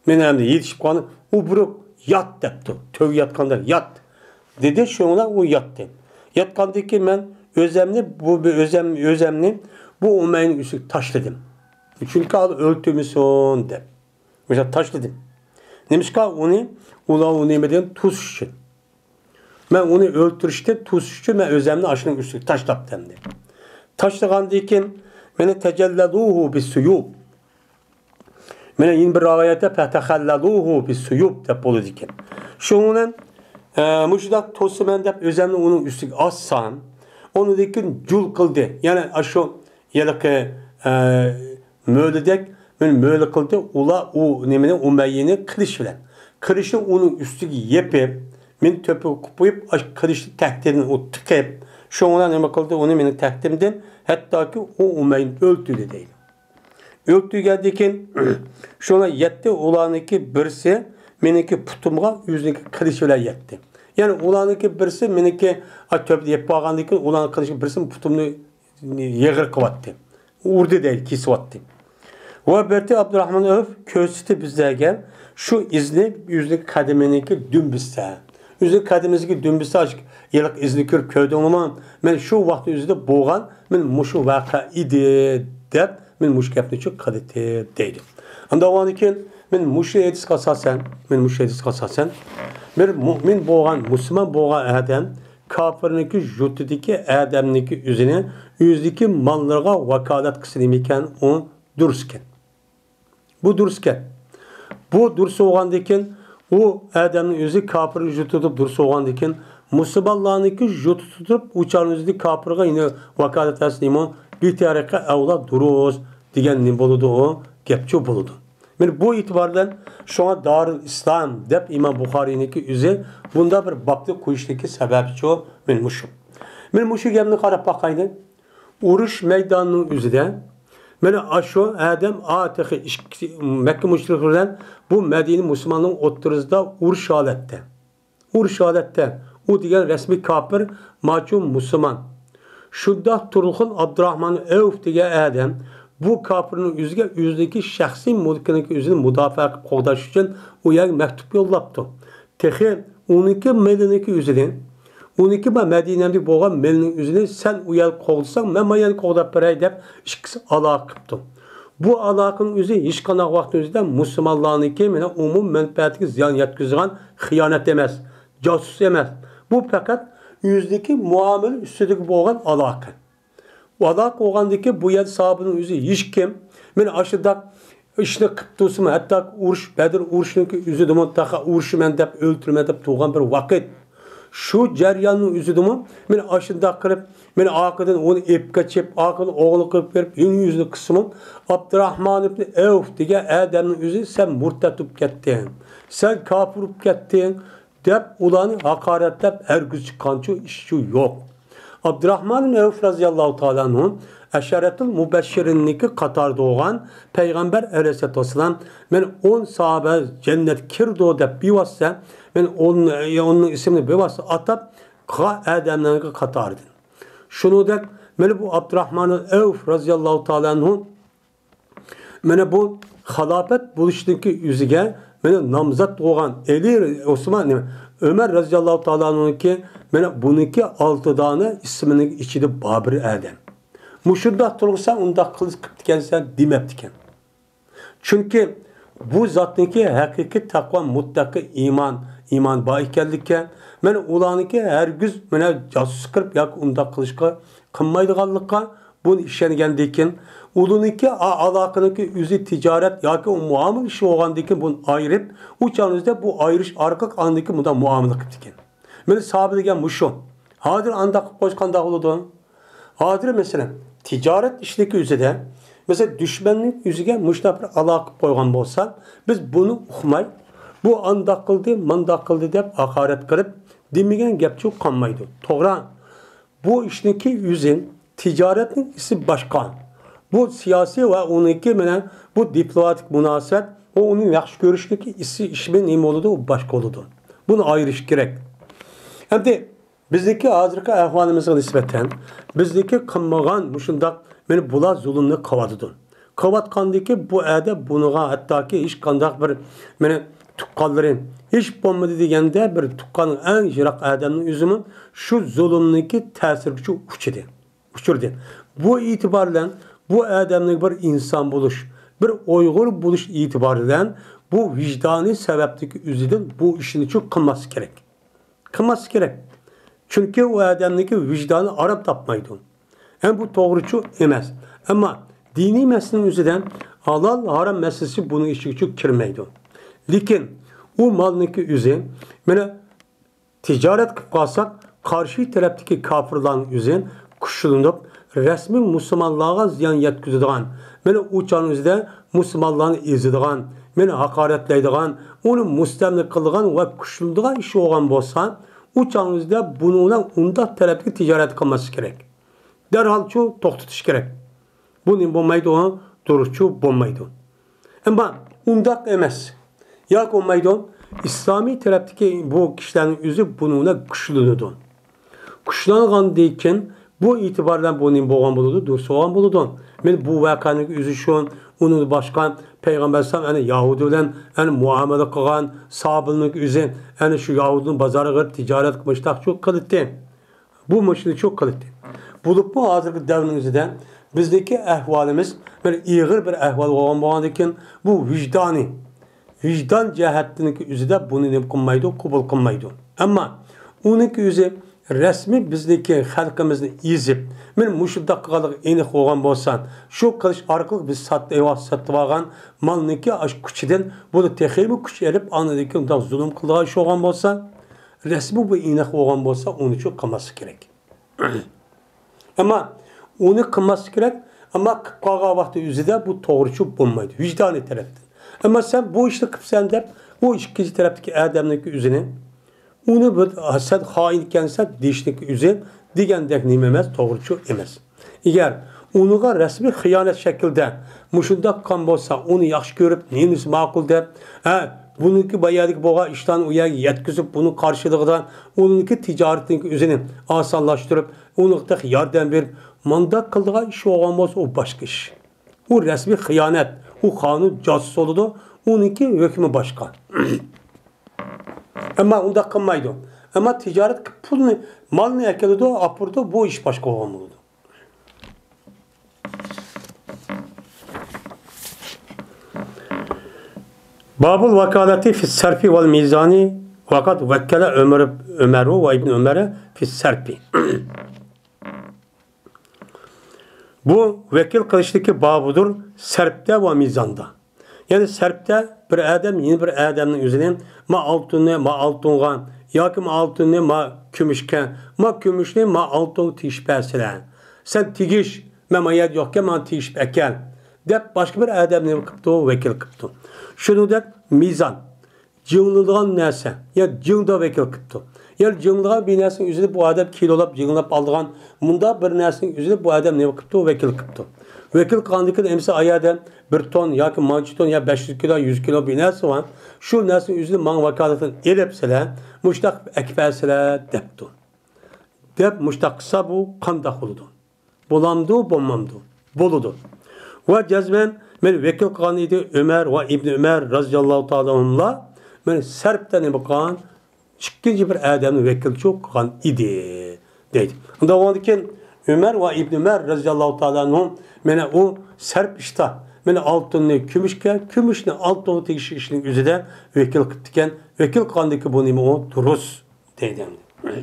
مەن ئەمدى يېتىشىپ قالدىم. «ئۇبرۇك، يات» دەپتۇ. تۆگە ياتقاندەك، «يات» دېدى، شۇنىڭ بىلەن ئۇ ياتتى. ياتقاندىن كېيىن مەن ئۆزەمنى، بۇ، بۇ ئۆزەم-، ئۆزەمنى بۇ ئۇمەييەنىڭ ئۈستىگە تاشلىدىم. چۈنكى ئۇ ئۆلتۈرمىسۇن دەپ. مۇشۇنداق تاشلىدىم. نېمىشقا؟ ئۇنى، ئۇلار ئۇ نېمە دېگەن، توسۇش ئۈچۈن. مەن ئۇنى ئۆلتۈرۈشتىن توسۇش ئۈچۈن مەن ئۆزەمنى ئاشۇنىڭ ئۈستىگە تاشلاپتىم دەيدۇ. تاشلىغاندىن كېيىن، مانا، تەجەللەلۇھۇ بىسسۇيۇپ. مانا يەنە بىر رىۋايەتتە، فەتەخەللەلۇھۇ بىسسۇيۇپ دەپ بولىدىكەن. شۇنىڭ بىلەن، ئە، مۇشۇنداق توسىمەن دەپ ئۆزۈمنى ئۇنىڭ ئۈستىگە ئاسسام، ئۇنىڭدىن كېيىن جۇل قىلدى. يەنى ئاشۇ ھېلىقى، ئە، مۆلىدەك مەن مۆلە قىلدى. ئۇلار ئۇ نېمىنى، ئۇمەييىنى قىلىچ بىلەن، قىلىچنى ئۇنىڭ ئۈستىگە يېپىپ، مېنى تۆپە قىلىپ قويۇپ، ئاشۇ قىلىچنى تەختىدىن ئۇ تىقىپ، شۇنىڭ بىلەن نېمە قىلدى، ئۇنى مېنىڭ تەختىمدىن، ھەتتاكى ئۇ ئۇمەييىنى ئۆلتۈردى دەيدۇ. ئۆلتۈرگەندىن كېيىن، شۇنى يەتتى، ئۇلارنىڭكى بىرسى مېنىڭكى پۇتۇمغا ئۆزىنىڭكى قىلىچى بىلەن يەتتى. يەنى ئۇلارنىڭكى بىرسى مېنىڭكى، ئا، تۆپە يەپ بارغاندىن كېيىن، ئۇلارنىڭ قىلىچى بىرسى پۇتۇمنى يېغىر قىلىۋەتتى. ئۇردى دەيدۇ، كېسىۋەتتى. ۋە بىرتى ئابدۇراخمان ئەۋف كۆرسىتىپ بىزلەرگە شۇ ئىزنى، ئۆزىنىڭ قەدىمىنىڭكى دۈمبىسى. ئۆزىنىڭ قەدىمىسىدىكى دۈمبىسى، ئاشۇ ھېلىقى ئىزنى كۆرۈپ كۆردۈڭلارمۇ؟ مەن شۇ ۋاقىت ئۆزىدە بولغان، مەن مۇشۇ ۋەقە ئىدى، دەپ، مەن مۇشۇ گەپنى چۈ قىلدى، دەيدۇ. ئاندىن كېيىن مەن مۇشۇ ھەدىسكە ئاساسەن، مەن مۇشۇ ھەدىسكە ئاساسەن، بىر مۇئمىن بولغان، مۇسۇلمان بولغان ئادەم كاپىرنىڭكى يۇرتىدىكى ئادەمنىڭكى ئۆزىنى، ئۆزىدىكى ماللىرىغا ۋاكالەت قىلسا نېمىكەن، ئۇ دۇرۇسكەن. بۇ دۇرۇسكەن. بۇ دۇرۇس بولغاندىكىن، ئۇ ئادەمنىڭ ئۆزى كاپىر يۇرتىدا تۇرۇپ دۇرۇس بولغاندىكىن، مۇسۇلمانلارنىڭكى يۇرتىدا تۇرۇپ، ئۇ چاغنىڭ ئۆزىدە كاپىرغا يەنە ۋاكالەت قىلسا نېمە، بىتەرىقە ئەۋلا دۇرۇس دېگەن نېمە بولىدۇ، ئۇ گەپچۇ بولىدۇ. مانا بۇ ئېتىبار بىلەن شۇڭا دارۇل ئىسلام دەپ ئىمام بۇخارىينىڭكى ئۆزى بۇنداق بىر بابنى قويۇشنىڭكى سەۋەبىچۇ مانا مۇشۇ. مانا مۇشۇ گەپنى قاراپ باقايلى. ئۇرۇش مەيدانىنىڭ ئۆزىدە مانا ئاشۇ ئادەم ئا تېخى ئىككى، مەككە مۇشرىكلىرى بىلەن بۇ مەدىنە مۇسۇلماننىڭ ئوتتۇرىسىدا ئۇرۇش ھالەتتە. ئۇرۇش ھالەتتە. ئۇ دېگەن رەسمىي كاپىر، ماچۇ مۇسۇلمان. شۇنداق تۇرغۇن ئابدۇراخمان ئەۋف دېگەن ئادەم بۇ كاپىرنىڭ ئۆزىگە ئۆزىنىڭكى شەخسىي مۈلكىنىڭكى ئۆزىنى مۇداپىئە قىلىپ قوغداش ئۈچۈن ئۇ يەرگە مەكتۇپ يوللاپتۇ. تېخى ئۇنىڭكى مېلىنىڭكى ئۆزىنى، ئۇنىڭكى ما مەدىنەمدە بولغان مېلىنىڭ ئۆزىنى سەن ئۇ يەرگە قوغدىساڭ، مەن ما يەرنى قوغداپ بېرەي دەپ ئىككىسى ئالاقە قىپتۇ. بۇ ئالاقىنىڭ ئۆزى ھېچقانداق ۋاقىتنىڭ ئۆزىدە مۇسۇلمانلارنىڭكى مانا ئومۇم مەنپەئەتىگە زىيان يەتكۈزىدىغان خىيانەت ئەمەس، جاسۇس ئەمەس. بۇ پەقەت ئۆزىدىكى مۇئامىلە ئۈستىدىكى بولغان ئالاقە. ئالاقە بولغاندىكى بۇ يەر ساھىبىنىڭ ئۆزى ھېچكىم مانا ئاشۇنداق ئىشنى قىپ تۇرسىمۇ، ھەتتا ئۇرۇش، بەدر ئۇرۇشىنىڭكى ئۆزىدىمۇ تېخى ئۇرۇشىمەن دەپ، ئۆلتۈرىمەن دەپ تۇرغان بىر ۋاقىت. شۇ جەرياننىڭ ئۆزىدىمۇ مانا ئاشۇنداق قىلىپ، مانا ئارقىدىن ئۇنى ئېلىپ قېچىپ، ئارقىدىن ئوغلى قىلىپ بېرىپ، يېڭى يۈزنى قىلسىمۇ، ئابدۇراخمان ئىبنى ئەۋف دېگەن ئادەمنىڭ ئۆزى، سەن مۇرتەت بولۇپ كەتتىڭ، سەن كاپىر بولۇپ كەتتىڭ، دەپ ئۇلارنى ھاقارەتلەپ ھەرگىز چىققانچۇ ئىشچۇ يوق. ئابدۇراخمان ئەۋف رازىياللاھۇ تائالا ئەنھۇ ئەشەرەتۇل مۇبەششىرىننىڭكى قاتارىدا بولغان پەيغەمبەر ئەلەيھىسسالاتۇ ۋەسسالام، مەن ئون ساھابە جەننەتكە كىرىدۇ دەپ بىۋاسىتە، مەن ئون، ئوننىڭ ئىسمىنى بىۋاسىتە ئاتاپ قىلغان ئادەملەرنىڭكى قاتارىدىن. شۇنىڭدەك مانا بۇ ئابدۇراخمان ئەۋف رازىياللاھۇ تائالا ئەنھۇ مانا بۇ خىلاپەت بولۇشتىكى ئۆزىگە مانا نامزات بولغان ئەلى، ئوسمان، نېمە، ئۆمەر رازىياللاھۇ تائالانىڭكى مانا بۇنىڭكى ئالتە دانە ئىسمىنىڭ ئىچىدە بار بىر ئادەم. مۇشۇنداق تۇرغۇسەن، ئۇنداق قىلىپ قىپتىكەنسەن دېمەپتىكەن. چۈنكى بۇ زاتنىڭكى ھەقىقىي تەقۋا، مۇتتەقى ئىمان، ئىمان بار ئىكەنلىككە، مانا ئۇلارنىڭكى ھەرگىز مانا جاسۇسلۇق قىلىپ ياكى ئۇنداق قىلىشقا قىلمايدىغانلىققا، بۇنى ئىشەنگەندىن كېيىن، ئۇلىنىڭكى ئا-، ئالاقىنىڭكى ئۆزى تىجارەت ياكى ئۇ مۇئامىلە ئىشى بولغاندىن كېيىن بۇنى ئايرىپ، ئۇ چاغنىڭ ئۆزىدە بۇ ئايرىش ئارقىلىق ئاندىن كېيىن مۇنداق مۇئامىلە قىپتىكەن. مانا ساھابە دېگەن مۇشۇ. ھازىر ئانداق قىلىپ قويسا قانداق بولىدۇ؟ ھازىر مەسىلەن، تىجارەت ئىشىدىكى ئۆزىدە، مەسىلەن، دۈشمەننىڭ ئۆزىگە مۇشۇنداق بىر ئالاقە قىلىپ قويغان بولسا، بىز بۇنى ئۇقماي، بۇ ئانداق قىلدى، مانداق قىلدى دەپ ھاقارەت قىلىپ، دېمىگەن گەپچۇ قالمايدۇ. توغرا. بۇ ئىشنىڭكى ئۆزى، تىجارەتنىڭ ئىسى باشقا. بۇ سىياسىي ۋە ئۇنىڭكى مانا بۇ دىپلوماتىك مۇناسىۋەت ۋە ئۇنىڭ ياخشى كۆرۈشلۈك ئىسى ئىشمۇ نېمە بولىدۇ، ئۇ باشقا بولىدۇ. بۇنى ئايرىش كېرەك. ئەمدى بىزنىڭكى ھازىرقى ئەھۋالىمىزغا نىسبەتەن، بىزنىڭكى قىلمىغان مۇشۇنداق، مانا بۇلار زۇلۇمنى قىلىۋاتىدۇ. قىلىۋاتقاندىكى بۇ ئەدە بۇنىڭغا ھەتتاكى ھېچقانداق بىر، مانا، تۇغقانلىرى، ھېچ بولمىدى دېگەندە بىر تۇغقاننىڭ ئەڭ يىراق ئادەمنىڭ ئۆزىمۇ شۇ زۇلۇمنىڭكى تەسىرىگىچە ئۇچىدى، ئۇچرىدى. بۇ ئېتىبار بىلەن بۇ ئادەمنىڭ بىر ئىنسان بولۇش، بىر ئۇيغۇر بولۇش ئېتىبارى بىلەن بۇ ۋىجدانىي سەۋەبتىكى ئۆزىدىن بۇ ئىشنىچۇ قىلماسلىق كېرەك. قىلماسلىق كېرەك. چۈنكى ئۇ ئادەمنىڭكى ۋىجدانى ئارام تاپمايدۇ. ھەم بۇ توغرىچۇ ئەمەس. ئەمما دىنىي مەسىلىنىڭ ئۆزىدە ھالال، ھارام مەسىلىسى بۇنىڭ ئىچىگىچۇ كىرمەيدۇ. لېكىن ئۇ مالنىڭكى ئۆزى، مانا، تىجارەت قىلىپ قالساق، قارشى تەرەپتىكى كاپىرلارنىڭ ئۆزى كۈچلىنىپ، رەسمىي مۇسۇلمانلارغا زىيان يەتكۈزىدىغان، مانا ئۇ چاغنىڭ ئۆزىدە مۇسۇلمانلارنى ئېزىدىغان، مانا ھاقارەتلەيدىغان، ئۇنى مۇستەملىكە قىلىدىغان ۋە كۈچلىنىدىغان ئىش بولغان بولسا، ئۇ چاغنىڭ ئۆزىدە بۇنىڭ بىلەن ئۇنداق تەرەپتىكى تىجارەت قىلماسلىق كېرەك. دەرھالچۇ توختىتىش كېرەك. بۇ نېمە بولمايدۇ؟ دۇرۇسچۇ بولمايدۇ. ئەمما ئۇنداق ئەمەس. ياكى بولمايدۇ. ئىسلامىي تەرەپتىكى بۇ كىشىلەرنىڭ ئۆزى بۇنىڭ بىلەن كۈچلىنىدۇ. كۈچلەنگەندىن كېيىن بۇ ئېتىبار بىلەن بۇ نېمە بولغان بولىدۇ؟ دۇرۇس بولغان بولىدۇ. مەن بۇ ۋەقەنىڭ ئۆزى شۇ، ئۇنىڭ باشقا پەيغەمبەر ئەلەيھىسسالام ئەنە يەھۇدىي بىلەن ئەنە مۇئامىلە قىلغان، سابىلنىڭ ئۆزى ئەنە شۇ يەھۇدىينىڭ بازارىغا كىرىپ تىجارەت قىلمىشتاقچۇ قىلىتتى. بۇ مۇشۇنى شۇ قىلدى. بولۇپمۇ ھازىرقى دەۋرنىڭ ئۆزىدە بىزنىڭكى ئەھۋالىمىز بىر ئېغىر بىر ئەھۋال بولغان بولغاندىكىن، بۇ ۋىجدانىي، ۋىجدان جەھەتتىنكى ئۆزىدە بۇنى نېمە قىلمايدۇ، قوبۇل قىلمايدۇ. ئەمما ئۇنىڭكى ئۆزى رەسمىي بىزنىڭكى خەلقىمىزنى ئېزىپ، مانا مۇشۇنداق قىلغانلىقى ئېنىق بولغان بولسا، شۇ قىلىش ئارقىلىق بىز سات-، ساتىۋالغان مالنىڭكى ئاشۇ كۈچىدىن بۇ تېخىمۇ كۈچ ئېلىپ، ئاندىن كېيىن ئۇنداق زۇلۇم قىلىدىغان ئىش بولغان بولسا، رەسمىي بۇ ئېنىق بولغان بولسا، ئۇنى شۇ قىلماسلىق كېرەك. ئەمما ئۇنى قىلماسلىق كېرەك. ئەمما قىلىپ قالغان ۋاقتى ئۆزىدە بۇ توغرىچۇ بولمايدۇ، ۋىجدانىي تەرەپتىن. ئەمما سەن بۇ ئىشنى قىپسەن دەپ، ئۇ ئىككىنچى تەرەپتىكى ئادەمنىڭكى ئۆزىنى، ئۇنى بىر، سەن خائىن ئىكەنسەن دېيىشنىڭكى ئۆزى دېگەندەك نېمە ئەمەس، توغرىچۇ ئەمەس. ئەگەر ئۇنىڭغا رەسمىي خىيانەت شەكلىدە مۇشۇنداق قىلغان بولسا، ئۇنى ياخشى كۆرۈپ، نېمىسى ماقۇل دەپ، ھە، بۇنىڭكى بايادىكى بولغان ئىشلارنى ئۇ يەرگە يەتكۈزۈپ، بۇنىڭ قارشىلىقىدا ئۇنىڭكى تىجارىتىنىڭكى ئۆزىنى ئاسانلاشتۇرۇپ، ئۇنىڭغا تېخى ياردەم بېرىپ، مۇنداق قىلىدىغان ئىش بولغان بولسا، ئۇ باشقا ئىش. ئۇ رەسمىي خىيانەت، ئۇ قانۇن جاسۇس بولىدۇ، ئۇنىڭكى ھۆكمى باشقا. ئەمما ئۇنداق قىلمايدۇ. ئەمما تىجارەت قىلىپ پۇلنى، مالنى ئەكېلىدۇ، ئاپىرىدۇ، بۇ ئىش باشقا بولغان بولىدۇ. بابۇل ۋاكالەتى فىس سەرفى ۋەل مىزانى ۋەقەد ۋەككەلە ئۆمەر، ئۆمەرۇ ۋە ئىبن ئۆمەر فىس سەرفى. بۇ ۋەكىل قىلىشتىكى بابىدۇر سەرپتە ۋە مىزاندا. يەنى سەرپتە بىر ئادەم يەنە بىر ئادەمنىڭ ئۆزىنى ما ئالتۇننى ما ئالتۇنغا ياكى ما ئالتۇننى ما كۈمۈشكە، ما كۈمۈشنى ما ئالتۇنغا تېگىشىپ بەرسىلە. سەن تېگىش، مەن ما يەردە يوقكەن، ماڭا تېگىشىپ ئەكەل، دەپ باشقا بىر ئادەمنى نېمە قىپتۇ؟ ۋەكىل قىپتۇ. شۇنىڭدەك مىزان، جىڭلىدىغان نەرسە، يا جىڭدا ۋەكىل قىپتۇ. يا جىڭلىغان بىر نەرسىنىڭ ئۆزىنى بۇ ئادەم كىلولاپ جىڭلاپ ئالىدىغان، مۇنداق بىر نەرسىنىڭ ئۆزىنى بۇ ئادەم نېمە قىپتۇ؟ ۋەكىل قىپتۇ. ۋەكىل قىلغاندىن كېيىن ئەمىسە ئايادە بىر تون ياكى مانچە تون يا بەش يۈز كىلو، يۈز كىلو بىر نەرسە بار. شۇ نەرسىنىڭ ئۆزىنى ماڭا ۋاكالىتەن ئېلىپ سىلە، مۇشتاق ئەكىپ بەرسىلە دەپتۇ. دەپ مۇشتاق قىلسا بۇ قانداق بولىدۇ؟ بولامدۇ، بولمامدۇ؟ بولىدۇ. ۋە جەزمەن مېنى ۋەكىل قىلغان ئىدى ئۆمەر ۋە ئىبنى ئۆمەر رازىياللاھۇ تائالا ئەنھۇملار مېنى سەرپتە نېمە قىلغان؟ ئىككىنچى بىر ئادەمنى ۋەكىلچۇ قىلغان ئىدى، دەيدۇ. ئۇنداق بولغاندىكىن ئۆمەر ۋە ئىبنى ئۆمەر رازىياللاھۇ تائالا ئەنھۇم مېنى ئۇ سەرپ ئىشتا مېنى ئالتۇننى كۈمۈشكە، كۈمۈشنى ئالتۇنغا تېگىشلىك ئىشنىڭ ئۆزىدە ۋەكىل قىپتىكەن. ۋەكىل قىلغاندىكىن بۇ نېمە ئۇ؟ دۇرۇس. دەيدۇ ئەمدى.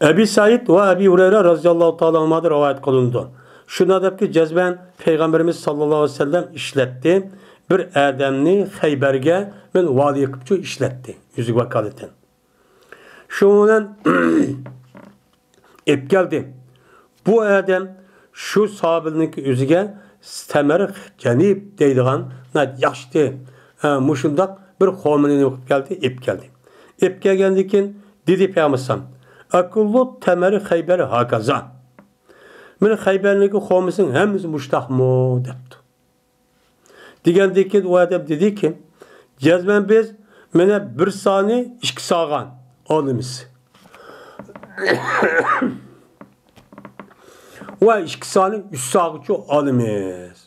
ئەبى سەئىد ۋە ئەبى ھۇرەيرە رازىياللاھۇ تائالا ئەنھۇمادىن رىۋايەت قىلىنىدۇ. شۇنداق دەپكى، جەزمەن پەيغەمبىرىمىز ساللاللاھۇ ئەلەيھى ۋەسەللەم ئىشلەتتى. بىر ئادەمنى خەيبەرگە مەن ۋالىي قىپچۇ ئىشلەتتى. ئۆزىگە ۋاكالىتەن. شۇنىڭ بىلەن ئېلىپ كەلدى. بۇ ئادەم شۇ سابىلنىڭكى ئۆزىگە سەمەر جەنىب دەيدىغان ناھايىتى ياخشى، ئە، مۇشۇنداق بىر خورمىنى نېمە قىلىپ كەلدى؟ ئېلىپ كەلدى. ئېلىپ كەلگەندىن كېيىن دېدى پەيغەمبەر ئەلەيھىسسالام، «ئەكۇللۇ تەمەرى خەيبەر ھاكازا.» مېنىڭ خەيبەرنىڭكى خورمىسىنىڭ ھەممىسى مۇشتاقمۇ؟ دەپتۇ. دېگەندىن كېيىن ئۇ ئادەم دېدىكى، جەزمەن بىز مانا بىر سانى ئىككى ساغا ئالىمىز. ۋە ئىككى سانى ئۈچ ساغىچۇ ئالىمىز.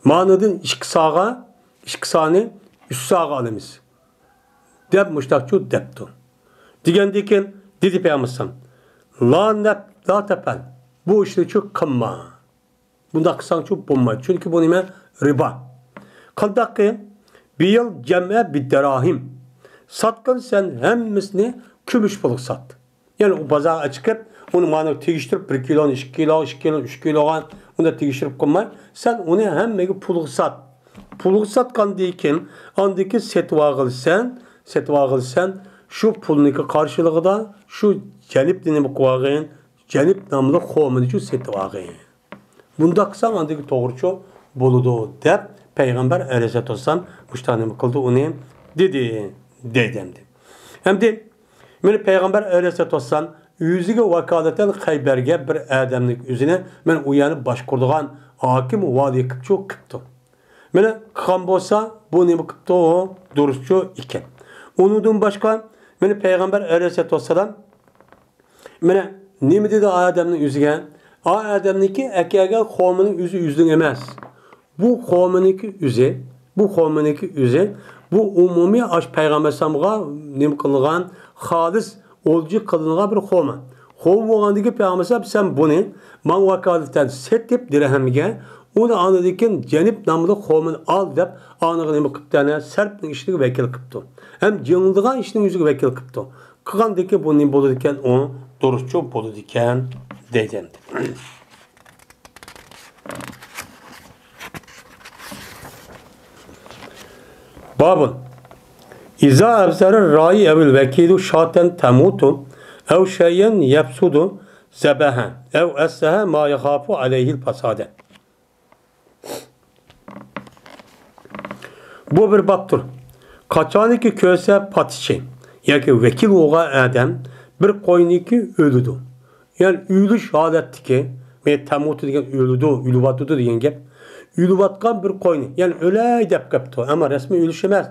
مانىدىن ئىككى ساغا، ئىككى سانى ئۈچ ساغا ئالىمىز. دەپ مۇشتاقچۇ دەپتۇ. دېگەندىن كېيىن دېدى پەيغەمبەر، لا نەپ، لا تەپەل. بۇ ئىشنىچۇ قىلما. بۇنداق قىلساڭچۇ بولمايدۇ. چۈنكى بۇ نېمە؟ رىبا. قانداق قىل؟ بىيل جەمئە بىددەراھىم. ساتقىن سەن ھەممىسىنى كۈمۈش پۇلغا سات. يەنى ئۇ بازارغا چىقىپ، ئۇنى مانا تېگىشتۈرۈپ، بىر كىلونى ئىككى كىلو، ئىككى كىلونى ئۈچ كىلوغا ئۇنداق تېگىشتۈرۈپ قويماي، سەن ئۇنى ھەممىگە پۇلغا سات. پۇلغا ساتقاندىن كېيىن، ئاندىن كېيىن سېتىۋالغىلىسەن، سېتىۋالغىلىسەن، شۇ پۇلنىڭكى قارشىلىقىدا شۇ جەنىپنى نېمە قىلىۋالغىن؟ جەنىپ ناملىق خورمىنى شۇ سېتىۋالغىن. بۇنداق قىلساڭ ئاندىن كېيىن توغرىچۇ بولىدۇ، دەپ پەيغەمبەر ئەلەيھىسسالاتۇ ۋەسسالام مۇشۇنداق نېمە قىلدى، ئۇنى دېدى، دەيدۇ ئەمدى. ئەمدى مېنى پەيغەمبەر ئەلەيھىسسالاتۇ ۋەسسالام ئۆزىگە ۋاكالىتەن خەيبەرگە بىر ئادەمنىڭ ئۆزىنى مەن ئۇ يەرنى باشقۇرىدىغان ھاكىم، ۋالىي قىپچۇ قىپتۇ. مېنى قىلغان بولسا، بۇ نېمە قىپتۇ؟ ئۇ دۇرۇسچۇ ئىكەن. ئۇنىڭدىن باشقا، مېنى پەيغەمبەر ئەلەيھىسسالاتۇ ۋەسسالام مانا نېمە دېدى ئادەمنىڭ ئۆزىگە؟ ئا ئادەمنىڭكى ئەكەلگەن خورمىنىڭ ئۆزى ئۆزىنىڭ ئەمەس. بۇ خورمىنىڭكى ئۆزى، بۇ خورمىنىڭكى ئۆزى، بۇ ئومۇمىي ئاش پەيغەمبەر ئەلەيھىسسالامغا نېمە قىلىنغان، خالىس ئولجا قىلىنغان بىر خورما. خورما بولغاندىن كېيىن پەيغەمبەر ئەلەيھىسسالام، سەن بۇنى ماڭا ۋاكالىتەن سېتىپ دىرھەمگە، ئۇنى ئاندىن كېيىن جەنىپ ناملىق خورمىنى ئال دەپ، ئانىغا نېمە قىپتۇ؟ ئەنە سەرپنىڭ ئىشىغا ۋەكىل قىپتۇ. ھەم جىڭلىدىغان ئىشنىڭ ئۆزىگە ۋەكىل قىپتۇ. قىلغاندىكىن بۇ نېمە بولىدىكەن؟ ئۇ دۇرۇسچۇ بولىدىكەن دەيدۇ ئەمدى. بابۇن. ئىزا ئەبسەرە رائى ئەۋىل ۋەكىلۇ شاتەن تەمۇتۇ ئەۋ شەيئەن يەپسۇدۇ زەبەھە ئەۋ ئەسسەھە ما يەخافۇ ئەلەيھىل پاسادە. بۇ بىر بابتۇر. قاچانكى كۆرسە پاتىچى ياكى ۋەكىل بولغان ئادەم بىر قوينىكى ئۆلىدۇ. يەنى ئۆلۈش ھالەتتىكى، مەن تەمۇتۇ دېگەن ئۆلىدۇ، ئۆلۈۋاتىدۇ دېگەن گەپ. ئۆلۈۋاتقان بىر قوينى، يەنى ئۆلەي دەپ قېپتۇ، ئەمما رەسمىي ئۆلۈش ئەمەس،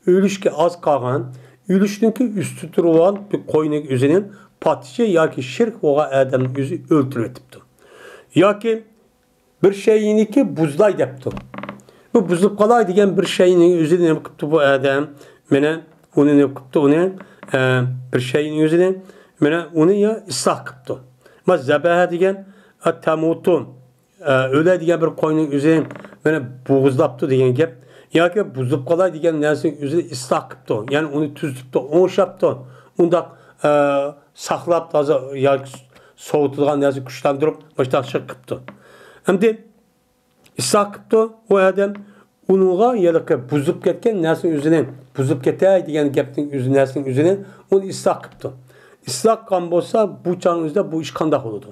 ئۆلۈشكە ئاز قالغان، ئۆلۈشنىڭكى ئۈستى تۇرغان بىر قوينىڭ ئۆزىنى پاتىچى ياكى شېرىك بولغان ئادەمنىڭ ئۆزى ئۆلتۈرۈۋېتىپتۇ. ياكى بىر شەيئىنىكى بۇزلاي دەپتۇ. بۇ بۇزۇپ قالاي دېگەن بىر شەيئىنىڭ ئۆزىنى نېمە قىپتۇ بۇ ئادەم؟ مانا ئۇنى نېمە قىپتۇ ئۇنى؟ ئە، بىر شەيئىنىڭ ئۆزىنى، مانا ئۇنى يا ئىسلاھ قىپتۇ. ما زەبەھە دېگەن، ئە، تەمۇتۇ، ئە، ئۆلەي دېگەن بىر قوينىڭ ئۆزىنى مانا بوغۇزلاپتۇ دېگەن گەپ. ياكى بۇزۇپ قالاي دېگەن نەرسىنىڭ ئۆزىنى ئىسلاھ قىپتۇ. يەنى ئۇنى تۈزىتىپتۇ، ئوڭشاپتۇ. ئۇنداق، ئە، ساقلاپ تازا ياكى سوۋۇتىدىغان نەرسە كۈچلەندۈرۈپ مۇشۇنداق شۇ قىپتۇ. ئەمدى ئىسلاھ قىپتۇ ئۇ ئادەم، ئۇنىڭغا ھېلىقى بۇزۇپ كەتكەن نەرسىنىڭ ئۆزىنى، بۇزۇپ كەتەي دېگەن گەپنىڭ ئۆزى، نەرسىنىڭ ئۆزىنى ئۇنى ئىسلاھ قىپتۇ. ئىسلاھ قىلغان بولسا بۇ چاغنىڭ ئۆزىدە بۇ ئىش قانداق بولىدۇ؟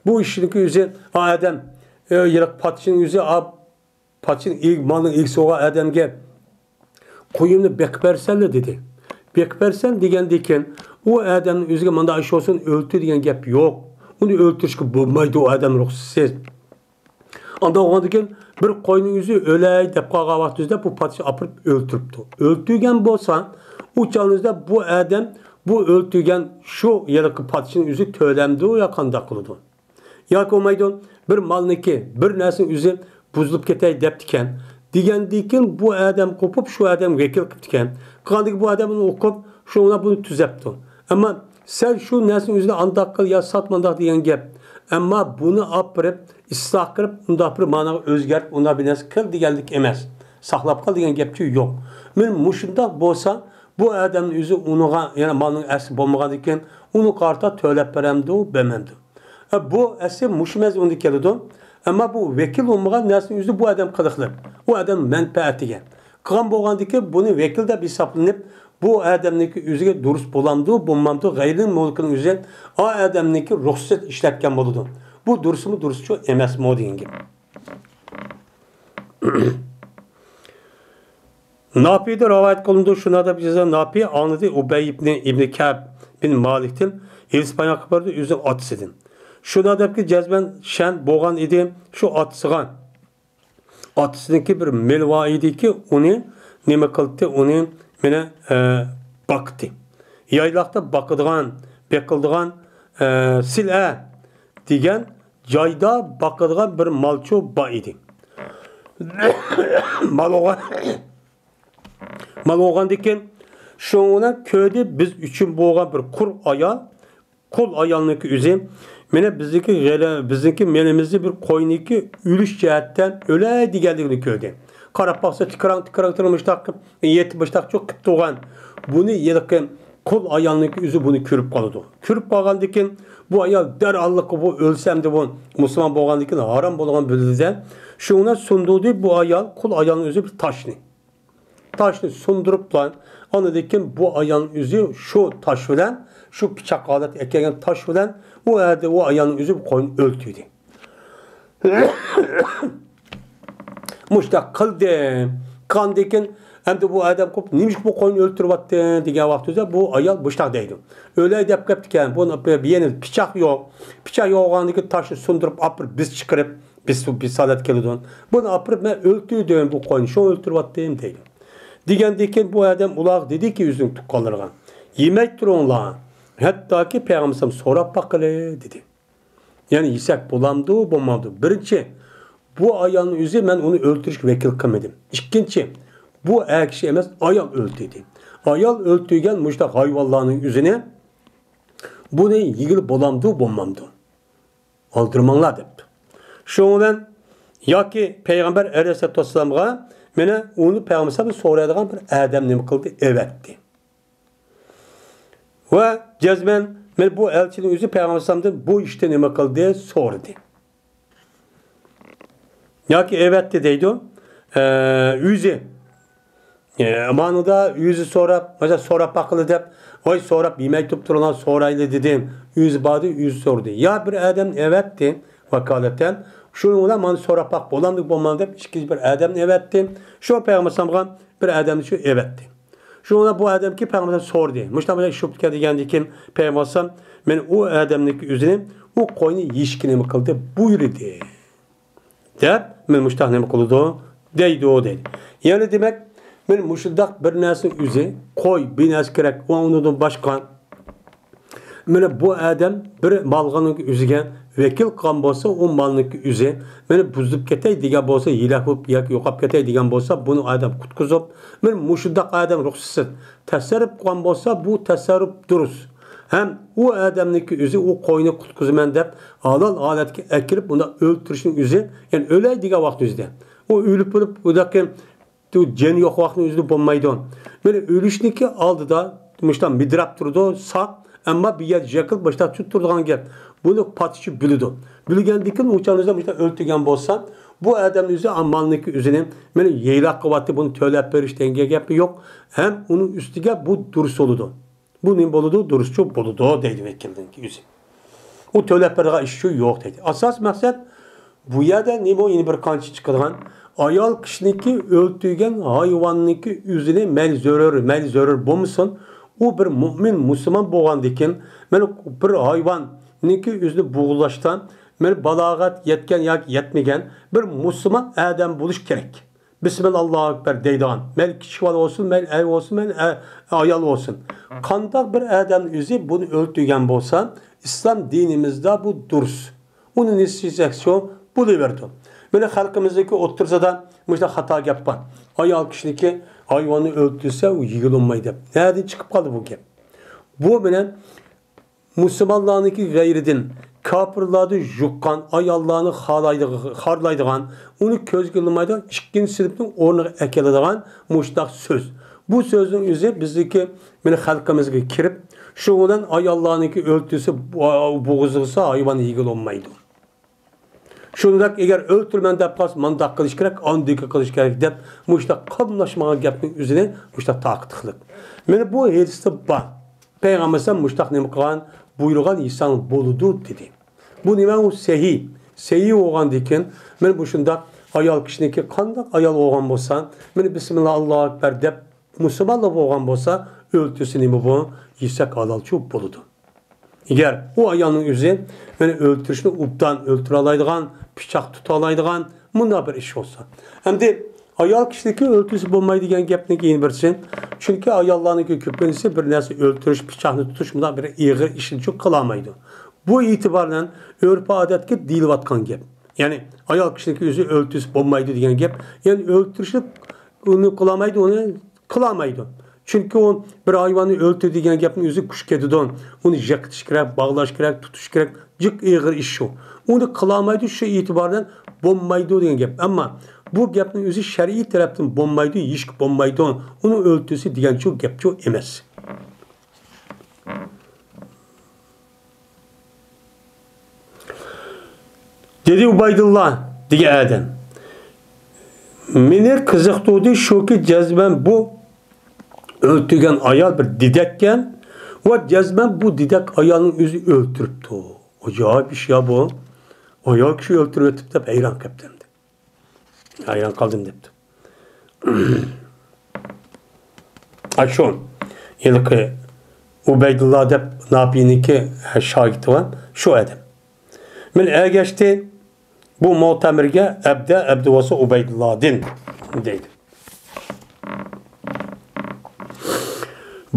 بۇ ئىشنىڭكى ئۆزى ئا ئادەم، ئە، ھېلىقى پاتىچىنىڭ ئۆزى، ئا، پاتىچىنىڭ ئىگ-، مالنىڭ ئىگىسى بولغان ئادەمگە قويۇمنى بېقىپ بەرسەنلە دېدى. بېقىپ بەرسەن دېگەندىن كېيىن ئۇ ئادەمنىڭ ئۆزىگە مانداق ئىش بولسۇن ئۆلتۈر دېگەن گەپ يوق. ئۇنى ئۆلتۈرۈشكە بولمايدۇ ئۇ ئادەم رۇخسەتسىز. ئانداق بولغاندىن كېيىن بىر قوينىڭ ئۆزى ئۆلەي دەپ قالغان ۋاقتىمىزدا بۇ پادىشاھ ئاپىرىپ ئۆلتۈرۈپتۇ. ئۆلتۈرگەن بولسا ئۇ چاغىمىزدا بۇ ئادەم بۇ ئۆلتۈرگەن شۇ ھېلىقى پادىشاھنىڭ ئۆزى تۆلەمدۇ يا قانداق قىلىدۇ؟ ياكى بولمايدۇ، بىر مالنىڭكى، بىر نەرسىنىڭ ئۆزى بۇزۇلۇپ كېتەي دەپتىكەن. دېگەندىن كېيىن بۇ ئادەم قوپۇپ، شۇ ئادەم ۋەكىل قىپتىكەن. قىلغاندىكىن بۇ ئادەم ئۇنى ئوقۇپ، شۇنىڭ بىلەن بۇنى تۈزەپتۇ. ئەمما سەن شۇ نەرسىنىڭ ئۆزىنى ئانداق قىل يا سات مانداق دېگەن گەپ. ئەمما بۇنى ئاپىرىپ، ئىسلاھ قىلىپ، ئۇنداق بىر ماناغا ئۆزگەرتىپ، ئۇنداق بىر نەرسە قىل دېگەنلىك ئەمەس. ساقلاپ قال دېگەن گەپچۇ يوق. مانا مۇشۇنداق بولسا، بۇ ئادەمنىڭ ئۆزى ئۇنىڭغا، يەنى مالنىڭ ئەسلى بولمىغاندىن كېيىن، ئۇنىڭغا قارىتا تۆلەپ بەرەمدۇ، بەرمەمدۇ؟ ئە، بۇ ئەسلى مۇشۇ مەزمۇندا كېلىدۇ. ئەمما بۇ ۋەكىل بولمىغان نەرسىنى ئۆزى بۇ ئادەم قىلىقلىق. ئۇ ئادەم مەنپەئەتىگە. قىلغان بولغاندىكىن بۇنى ۋەكىل دەپ ھېسابلىنىپ، بۇ ئادەمنىڭكى ئۆزىگە دۇرۇس بولامدۇ، بولمامدۇ، غەيرىي مۇلكىنىڭ ئۆزى ئا ئادەمنىڭكى رۇخسەت ئىشلەتكەن بولىدۇ. بۇ دۇرۇسمۇ دۇرۇسچۇ ئەمەسمۇ دېگەن گەپ. ناپىدىن رىۋايەت قىلىنىدۇ، شۇنداق دەپ يېزىلغان، ناپى ئاڭلىدى ئۇبەي ئىبنى، ئىبنى كەب بىن مالىكتىن، ئېلىسپانياغا قىلىپ بەردى ئۆزىنىڭ ئاتىسىدىن. شۇنداق دەپكى جەزمەن شەن بولغان ئىدى، شۇ ئاتىسىغا، ئاتىسىنىڭكى بىر مېلى بار ئىدىكى، ئۇنى نېمە قىلدى، ئۇنى مېنى، ئە، باقتى. يايلاقتا باقىدىغان، بېقىلىدىغان، ئە، سىلئە دېگەن جايدا باقىدىغان بىر مالچۇ بار ئىدى. مال بولغان، مال بولغاندىكىن شۇنىڭ بىلەن كۆردى، بىز ئۈچۈن بولغان بىر قۇل ئايال، قۇل ئايالنىڭكى ئۆزى، مانا بىزنىڭكى غەلە-، بىزنىڭكى مېلىمىزنى بىر قوينىكى ئۆلۈش جەھەتتىن ئۆلەي دېگەنلىكىنى كۆردى. قاراپ باقسا تىكراڭ، تىكراڭ، تىكراڭ مۇشتاق قىلىپ، يېتىپ مۇشتاق چوق قىپ تۇرغان. بۇنى ھېلىقى قۇل ئايالنىڭكى ئۆزى بۇنى كۆرۈپ قالىدۇ. كۆرۈپ قالغاندىن كېيىن بۇ ئايال دەرھاللىقى بۇ ئۆلسە ئەمدى بۇ مۇسۇلمان بولغاندىن كېيىن ھارام بولغان بىلدى-دە، شۇڭا سۇندۇردى بۇ ئايال، قۇل ئايالنىڭ ئۆزى بىر تاشنى. تاشنى سۇندۇرۇپلا، ئاندىن كېيىن بۇ ئايالنىڭ ئۆزى شۇ تاش بىلەن، شۇ پىچاق ھالەتكە ئەكەلگەن تاش بىلەن ئۇ ئەردە ئۇ ئايالنىڭ ئۆزى بۇ قوينى ئۆلتۈردى. مۇشتاق قىلدى. قىلغاندىن كېيىن ئەمدى بۇ ئادەم قوپ، نېمىشقا بۇ قوينى ئۆلتۈرۈۋاتتىڭ دېگەن ۋاقتىدا بۇ ئايال مۇشتاق دەيدۇ. ئۆلەي دەپ قېپتىكەن، بۇنى يەنە پىچاق يوق. پىچاق يوق بولغاندىن كېيىن تاشنى سۇندۇرۇپ ئاپىرىپ بىز چىقىرىپ، بىز، بىز ھالەت كېلىدۇ. بۇنى ئاپىرىپ مەن ئۆلتۈردۈم بۇ قوينى، شۇڭا ئۆلتۈرۈۋاتتىم دەيدۇ. دېگەندىن كېيىن بۇ ئادەم ئۇلارغا دېدىكى ئۆزىنىڭ تۇغقانلىرىغا، يېمەي تۇرۇڭلار، ھەتتاكى پەيغەمبەر سوراپ باققىلى دېدى. يەنى يېسەك بولامدۇ، بولمامدۇ؟ بىرىنچى، بۇ ئايالنىڭ ئۆزى مەن ئۇنى ئۆلتۈرۈشكە ۋەكىل قىلمىدىم. ئىككىنچى، بۇ ئەر كىشى ئەمەس، ئايال ئۆلتۈردى. ئايال ئۆلتۈرگەن مۇشۇنداق ھايۋانلارنىڭ ئۆزىنى، بۇنى يېگىلى بولامدۇ، بولمامدۇ؟ ئالدىرىماڭلار دەپتۇ. شۇنىڭ بىلەن ياكى پەيغەمبەر ئەلەيھىسسالاتۇ ۋەسسالامغا مانا ئۇنى پەيغەمبەر ئەلەيھىسسالام سورايدىغان بىر ئادەم نېمە قىلدى؟ ئەۋەتتى. ۋە جەزمەن مانا بۇ ئەلچىنىڭ ئۆزى پەيغەمبەر ئەلەيھىسسالامدىن بۇ ئىشتا نېمە قىلدى؟ سورىدى. ياكى ئەۋەتتى دەيدۇ. ئە، ئۆزى. ئە، مانىدا ئۆزى سوراپ، مەسىلەن، سوراپ باققىلى دەپ، ۋاي، سوراپ يېمەي تۇرۇپ تۇرۇڭلار، سورايلى دېدىم. ئۆزى باردى، ئۆزى سورىدى. يا بىر ئادەم ئەۋەتتى، ۋاكالىتەن. شۇنىڭ بىلەن مانا سوراپ باق، بولامدۇ، بولمامدۇ دەپ، ئىككىنچى بىر ئادەمنى ئەۋەتتى. شۇ پەيغەمبەر ئەلەيھىسسالامغا بىر ئادەمنى شۇ ئەۋەتتى. شۇنىڭ بىلەن بۇ ئادەمكى پەيغەمبەر ئەلەيھىسسالام سورىدى. مۇشۇنداق بىر ئىش بوپتىكەن دېگەندىن كېيىن پەيغەمبەر ئەلەيھىسسالام، مەن ئۇ ئادەمنىڭكى ئۆزىنى، ئۇ قوينى يېيىشكە نېمە قىلدى؟ بۇيرۇدى. دەپ، مەن مۇشۇنداق نېمە قىلىدۇ؟ دەيدۇ، دەيدۇ. يەنى دېمەك، مەن مۇشۇنداق بىر نەرسىنىڭ ئۆزى، قوي، بىر نەرسە كېرەك، ئۇنىڭدىن باشقا. مانا بۇ ئادەم بىر مالغىنىڭ ئۆزىگە ۋەكىل قىلغان بولسا، ئۇ مالنىڭكى ئۆزى، مانا بۇزۇلۇپ كېتەي دېگەن بولسا، ھىلاك بولۇپ ياكى يوقاپ كېتەي دېگەن بولسا، بۇنى ئادەم قۇتقۇزۇپ، مانا مۇشۇنداق ئادەم رۇخسەتسىز تەسەررۇپ قىلغان بولسا، بۇ تەسەررۇپ دۇرۇس. ھەم ئۇ ئادەمنىڭكى ئۆزى ئۇ قوينى قۇتقۇزىمەن دەپ، ھالال ھالەتكە ئەكىرىپ، بۇنداق ئۆلتۈرۈشنىڭ ئۆزى، يەنى ئۆلەي دېگەن ۋاقىت ئۆزىدە. ئۇ ئۆلۈپ بولۇپ، بۇنداقكى جېنى يوق ۋاقىتنىڭ ئۆزىدە بولمايدۇ. مانا ئۆلۈشنىڭكى ئالدىدا مۇشۇنداق مىدىراپ تۇرىدۇ، ساق، ئەمما بىر يەردە جېقىلىپ مۇشۇنداق تۇرىدىغان گەپ. بۇنى پاتىچى بىلىدۇ. بىلگەندىن كېيىن ئۇ چاغدا مۇشۇنداق ئۆلتۈرگەن بولسا، بۇ ئادەمنىڭ ئۆزى ئامالنىڭكى ئۆزىنى مانا يېيلاق قىلىۋاتتى، بۇنى تۆلەپ بېرىش دېگەن گەپمۇ يوق. ھەم ئۇنىڭ ئۈستىگە بۇ دۇرۇس بولىدۇ. بۇ نېمە بولىدۇ؟ دۇرۇسچۇ بولىدۇ دەيدۇ ۋەكىلنىڭكى ئۆزى. ئۇ تۆلەپ بېرىدىغان ئىشچۇ يوق دەيدۇ. ئاساسىي مەقسەت بۇ يەردە نېمە، يەنە بىر قانچە چىقىدىغان؟ ئايال كىشىنىڭكى ئۆلتۈرگەن ھايۋاننىڭكى ئۆزىنى مەيلى زۆرۈر، مەيلى زۆرۈر بولمىسۇن، ئۇ بىر مۇئمىن، مۇسۇلمان بولغاندىكىن، مانا بىر ھايۋاننىڭكى ئۆزىنى بوغۇزلاشتا، مانا بالاغەت يەتكەن ياكى يەتمىگەن بىر مۇسۇلمان ئادەم بولۇش كېرەك. بىسمىللا، ئاللاھۇ ئەكبەر دەيدىغان، مەيلى كىچىك بالا بولسۇن، مەيلى ئەر بولسۇن، مەيلى ئە-، ئايال بولسۇن. قانداق بىر ئادەمنىڭ ئۆزى بۇنى ئۆلتۈرگەن بولسا، ئىسلام دىنىمىزدا بۇ دۇرۇس. ئۇنى نېسى چەكسۇ بولۇۋېرىدۇ. مانا خەلقىمىزدىكى ئوتتۇرىسىدا مۇشۇنداق خاتا گەپ بار. ئايال كىشىنىڭكى ھايۋاننى ئۆلتۈرسە، ئۇ يېگىلى بولماي دەپ. نەدىن چىقىپ قالدى بۇ گەپ؟ بۇ مانا مۇسۇلمانلارنىڭكى غەيرىدىن، كاپىرلاردا يۇققان ئاياللارنى خالايدىغ-، خارلايدىغان، ئۇنى كۆزگە ئىلمايدىغان ئىككىنچى سىنىپنىڭ ئورنىغا ئەكېلىدىغان مۇشۇنداق سۆز. بۇ سۆزنىڭ ئۆزى بىزدىكى مانا خەلقىمىزگە كىرىپ، شۇ بىلەن ئاياللارنىڭكى ئۆلتۈرسە، بوغۇزلىسا ھايۋان يېگىلى بولمايدۇ. شۇنداق، ئەگەر ئۆلتۈرىمەن دەپ قالسا، مانداق قىلىش كېرەك، ئاندىكى قىلىش كېرەك دەپ، مۇشۇنداق قاملاشمىغان گەپنىڭ ئۆزىنى مۇشۇنداق تارقىتىقلىق. مانا بۇ ھەدىستە بار. پەيغەمبەر ئەلەيھىسسالام مۇشۇنداق نېمە قىلغان، بۇيرۇغان، يېسەڭ بولىدۇ دېدى. بۇ نېمە؟ ئۇ سەھىھ. سەھىھ بولغاندىن كېيىن، مانا مۇشۇنداق ئايال كىشىنىڭكى قانداق ئايال بولغان بولسا، مانا بىسمىللا، ئاللاھۇ ئەكبەر دەپ مۇسۇلمانلا بولغان بولسا، ئۆلتۈرسە نېمە بۇ؟ يېسەك ھالالچۇ بولىدۇ. ئەگەر ئۇ ئايالنىڭ ئۆزى مېنى ئۆلتۈرۈشنى ئوبدان ئۆلتۈرەلايدىغان، پىچاق تۇتالايدىغان مۇنداق بىر ئىش بولسا. ئەمدى ئايال كىشىنىڭكى ئۆلتۈرسە بولمايدۇ دېگەن گەپنىڭ يەنە بىرسى، چۈنكى ئاياللارنىڭكى كۆپىنچىسى بىر نەرسە ئۆلتۈرۈش، پىچاقنى تۇتۇش مۇنداق بىر ئېغىر ئىشنى قىلالمايدۇ. بۇ ئېتىبار بىلەن ئۆرپ-ئادەتكە دېيىلىۋاتقان گەپ. يەنى ئايال كىشىنىڭكى ئۆزى ئۆلتۈرسە بولمايدۇ دېگەن گەپ، يەنى ئۆلتۈرۈشنى ئۇنى قىلالمايدۇ، ئۇنى قىلالمايدۇ. چۈنكى ئۇ بىر ھايۋاننى ئۆلتۈر دېگەن گەپنىڭ ئۆزى كۈچ كېتىدۇ. ئۇنى يىقىتىش كېرەك، باغلاش كېرەك، تۇتۇش كېرەك. جىق ئېغىر ئىش شۇ. ئۇنى قىلالمايدۇ، شۇ ئېتىبار بىلەن بولمايدۇ دېگەن گەپ. ئەمما بۇ گەپنىڭ ئۆزى شەرئىي تەرەپتىن بولمايدۇ، يېيىشكە بولمايدۇ، ئۇنى ئۆلتۈرسە دېگەنچۇ گەپچۇ ئەمەس. دېدى ئۇبەيدۇللا دېگەن ئادەم. مېنى قىزىقتۇردى شۇكى، جەزمەن بۇ ئۆلتۈرگەن ئايال بىر دېدەككەن ۋە جەزمەن بۇ دېدەك ئايالنىڭ ئۆزى ئۆلتۈرۈپتۇ. ئاجايىپ ئىش يا بۇ. ئايال كىشى ئۆلتۈرۈۋېتىپتۇ دەپ ھەيران قاپتۇ ئەمدى. ھەيران قالدىم دەپتۇ. ئاشۇ ھېلىقى ئۇبەيدۇللا دەپ ناپىينىڭكى شاگىرتى بار، شۇ ئادەم. مەن ئەگەشتى بۇ مۇئتەمىرگە ئەبدە، ئەبدە بولسا ئۇبەيدۇللادىن دەيدۇ.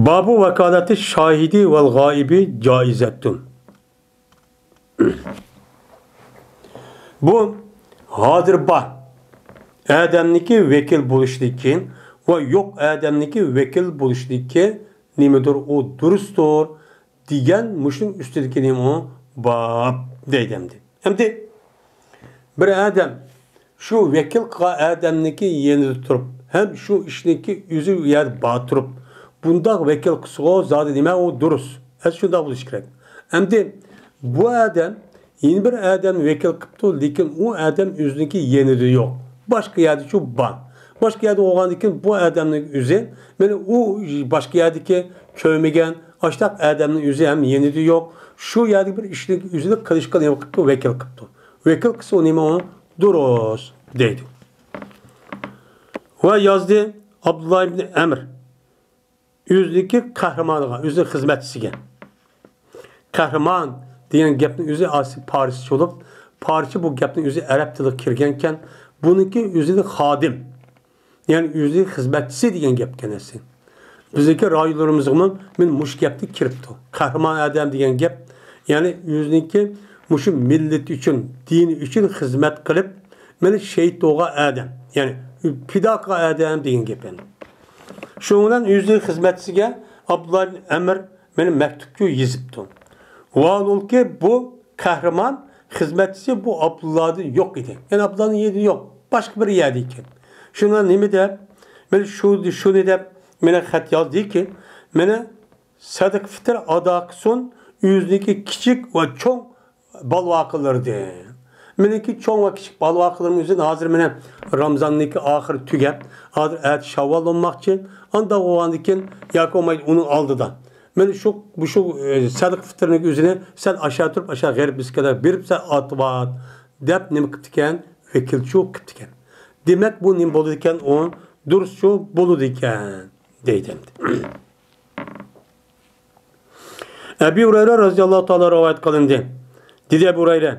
بابۇ ۋاكالەتى شاھىدى ۋەل غائىبى جائىزەتتۇن. بۇ ھازىر بار ئادەمنىڭكى ۋەكىل بولۇشىدىكى ۋە يوق ئادەمنىڭكى ۋەكىل بولۇشىدىكى نېمىدۇر ئۇ دۇرۇستۇر دېگەن مۇشۇنىڭ ئۈستىدىكى نېمە ئۇ باب دەيدۇ ئەمدى. ئەمدى بىر ئادەم شۇ ۋەكىل قىلغان ئادەمنىڭكى يېنىدا تۇرۇپ، ھەم شۇ ئىشنىڭكى ئۆزى ئۇ يەردە بار تۇرۇپ، بۇنداق ۋەكىل قىلسىغۇ زادى نېمە ئۇ دۇرۇس. ھە، شۇنداق بولۇشى كېرەك. ئەمدى بۇ ئادەم يەنە بىر ئادەمنى ۋەكىل قىپتۇ، لېكىن ئۇ ئادەم ئۆزىنىڭكى يېنىدا يوق. باشقا يەردىچۇ بار. باشقا يەردە بولغاندىكىن بۇ ئادەمنىڭ ئۆزى، مانا ئۇ باشقا يەردىكى كۆرمىگەن، ئاشتاق ئادەمنىڭ ئۆزى ھەم يېنىدا يوق. شۇ يەردە بىر ئىشنى ئۆزىنى قىلىشقا نېمە قىپتۇ؟ ۋەكىل قىپتۇ. ۋەكىل قىلسا ئۇ نېمە ئۇ؟ دۇرۇس دەيدۇ. ۋە يازدى ئابدۇللا ئىبنى ئەمر ئۆزىنىڭكى قەھرىمانىغا، ئۆزىنىڭ خىزمەتچىسىگە. قەھرىمان دېگەن گەپنىڭ ئۆزى ئاسلى پارسچە بولۇپ، پارسچە بۇ گەپنىڭ ئۆزى ئەرەب تىلىغا كىرگەنكەن، بۇنىڭكى ئۆزىنىڭ خادىم، يەنى ئۆزىنىڭ خىزمەتچىسى دېگەن گەپكەن ئەسلى. بىزنىڭكى رايونلىرىمىزغىمۇ مەن مۇشۇ گەپتە كىرىپتۇ. قەھرىمان ئادەم دېگەن گەپ، يەنى ئۆزىنىڭكى مۇشۇ مىللىتى ئۈچۈن، دىنى ئۈچۈن خىزمەت قىلىپ، مانا شېھىت بولغان ئادەم، يەنى پىدا قىلغان ئادەم دېگەن گەپ ئەمدى. شۇنىڭ بىلەن ئۆزىنىڭ خىزمەتچىسىگە ئابدۇللا ئىبن ئەمر مانا مەكتۇپچۇ يېزىپتۇ. ۋاھالۇلكى بۇ قەھرىمان خىزمەتچىسى بۇ ئابدۇللادىن يوق ئىدى. يەنى ئابدۇللانىڭ يېنىدا يوق. باشقا بىر يەردە ئىكەن. شۇنىڭ نېمە دەپ، مانا شۇ، شۇنى دەپ، مانا خەت يازدىكى، مانا سەدىقە فىتىر ئادا قىلسۇن ئۆزىنىڭكى كىچىك ۋە چوڭ بالىۋاقىلىرىدىن. مېنىڭكى چوڭ ۋە كىچىك بالىۋاقىلىرىم ئۈزۈن ھازىر مانا رامزاننىڭكى ئاخىرى تۈگەپ، ھازىر ئەتە شاۋۋال بولماقچى. ئانداق بولغاندىكىن ياكى بولمايدۇ ئۇنىڭ ئالدىدا. مانا شۇ، مۇشۇ، ئە، سەدىقە فىتىرنىڭ ئۆزىنى سەن ئاشا تۇرۇپ، ئاشا غېرىب مىسكىنلەرگە بېرىپ سەن ئاتىۋات، دەپ نېمە قىپتىكەن؟ ۋەكىلچۇ قىپتىكەن. دېمەك، بۇ نېمە بولىدىكەن؟ ئۇ دۇرۇسچۇ بولىدىكەن، دەيدۇ ئەمدى. ئەبى ھۇرەيرە رازىياللاھۇ تائالا رىۋايەت قىلىندى. دېدى ئەبۇ ھۇرەيرە،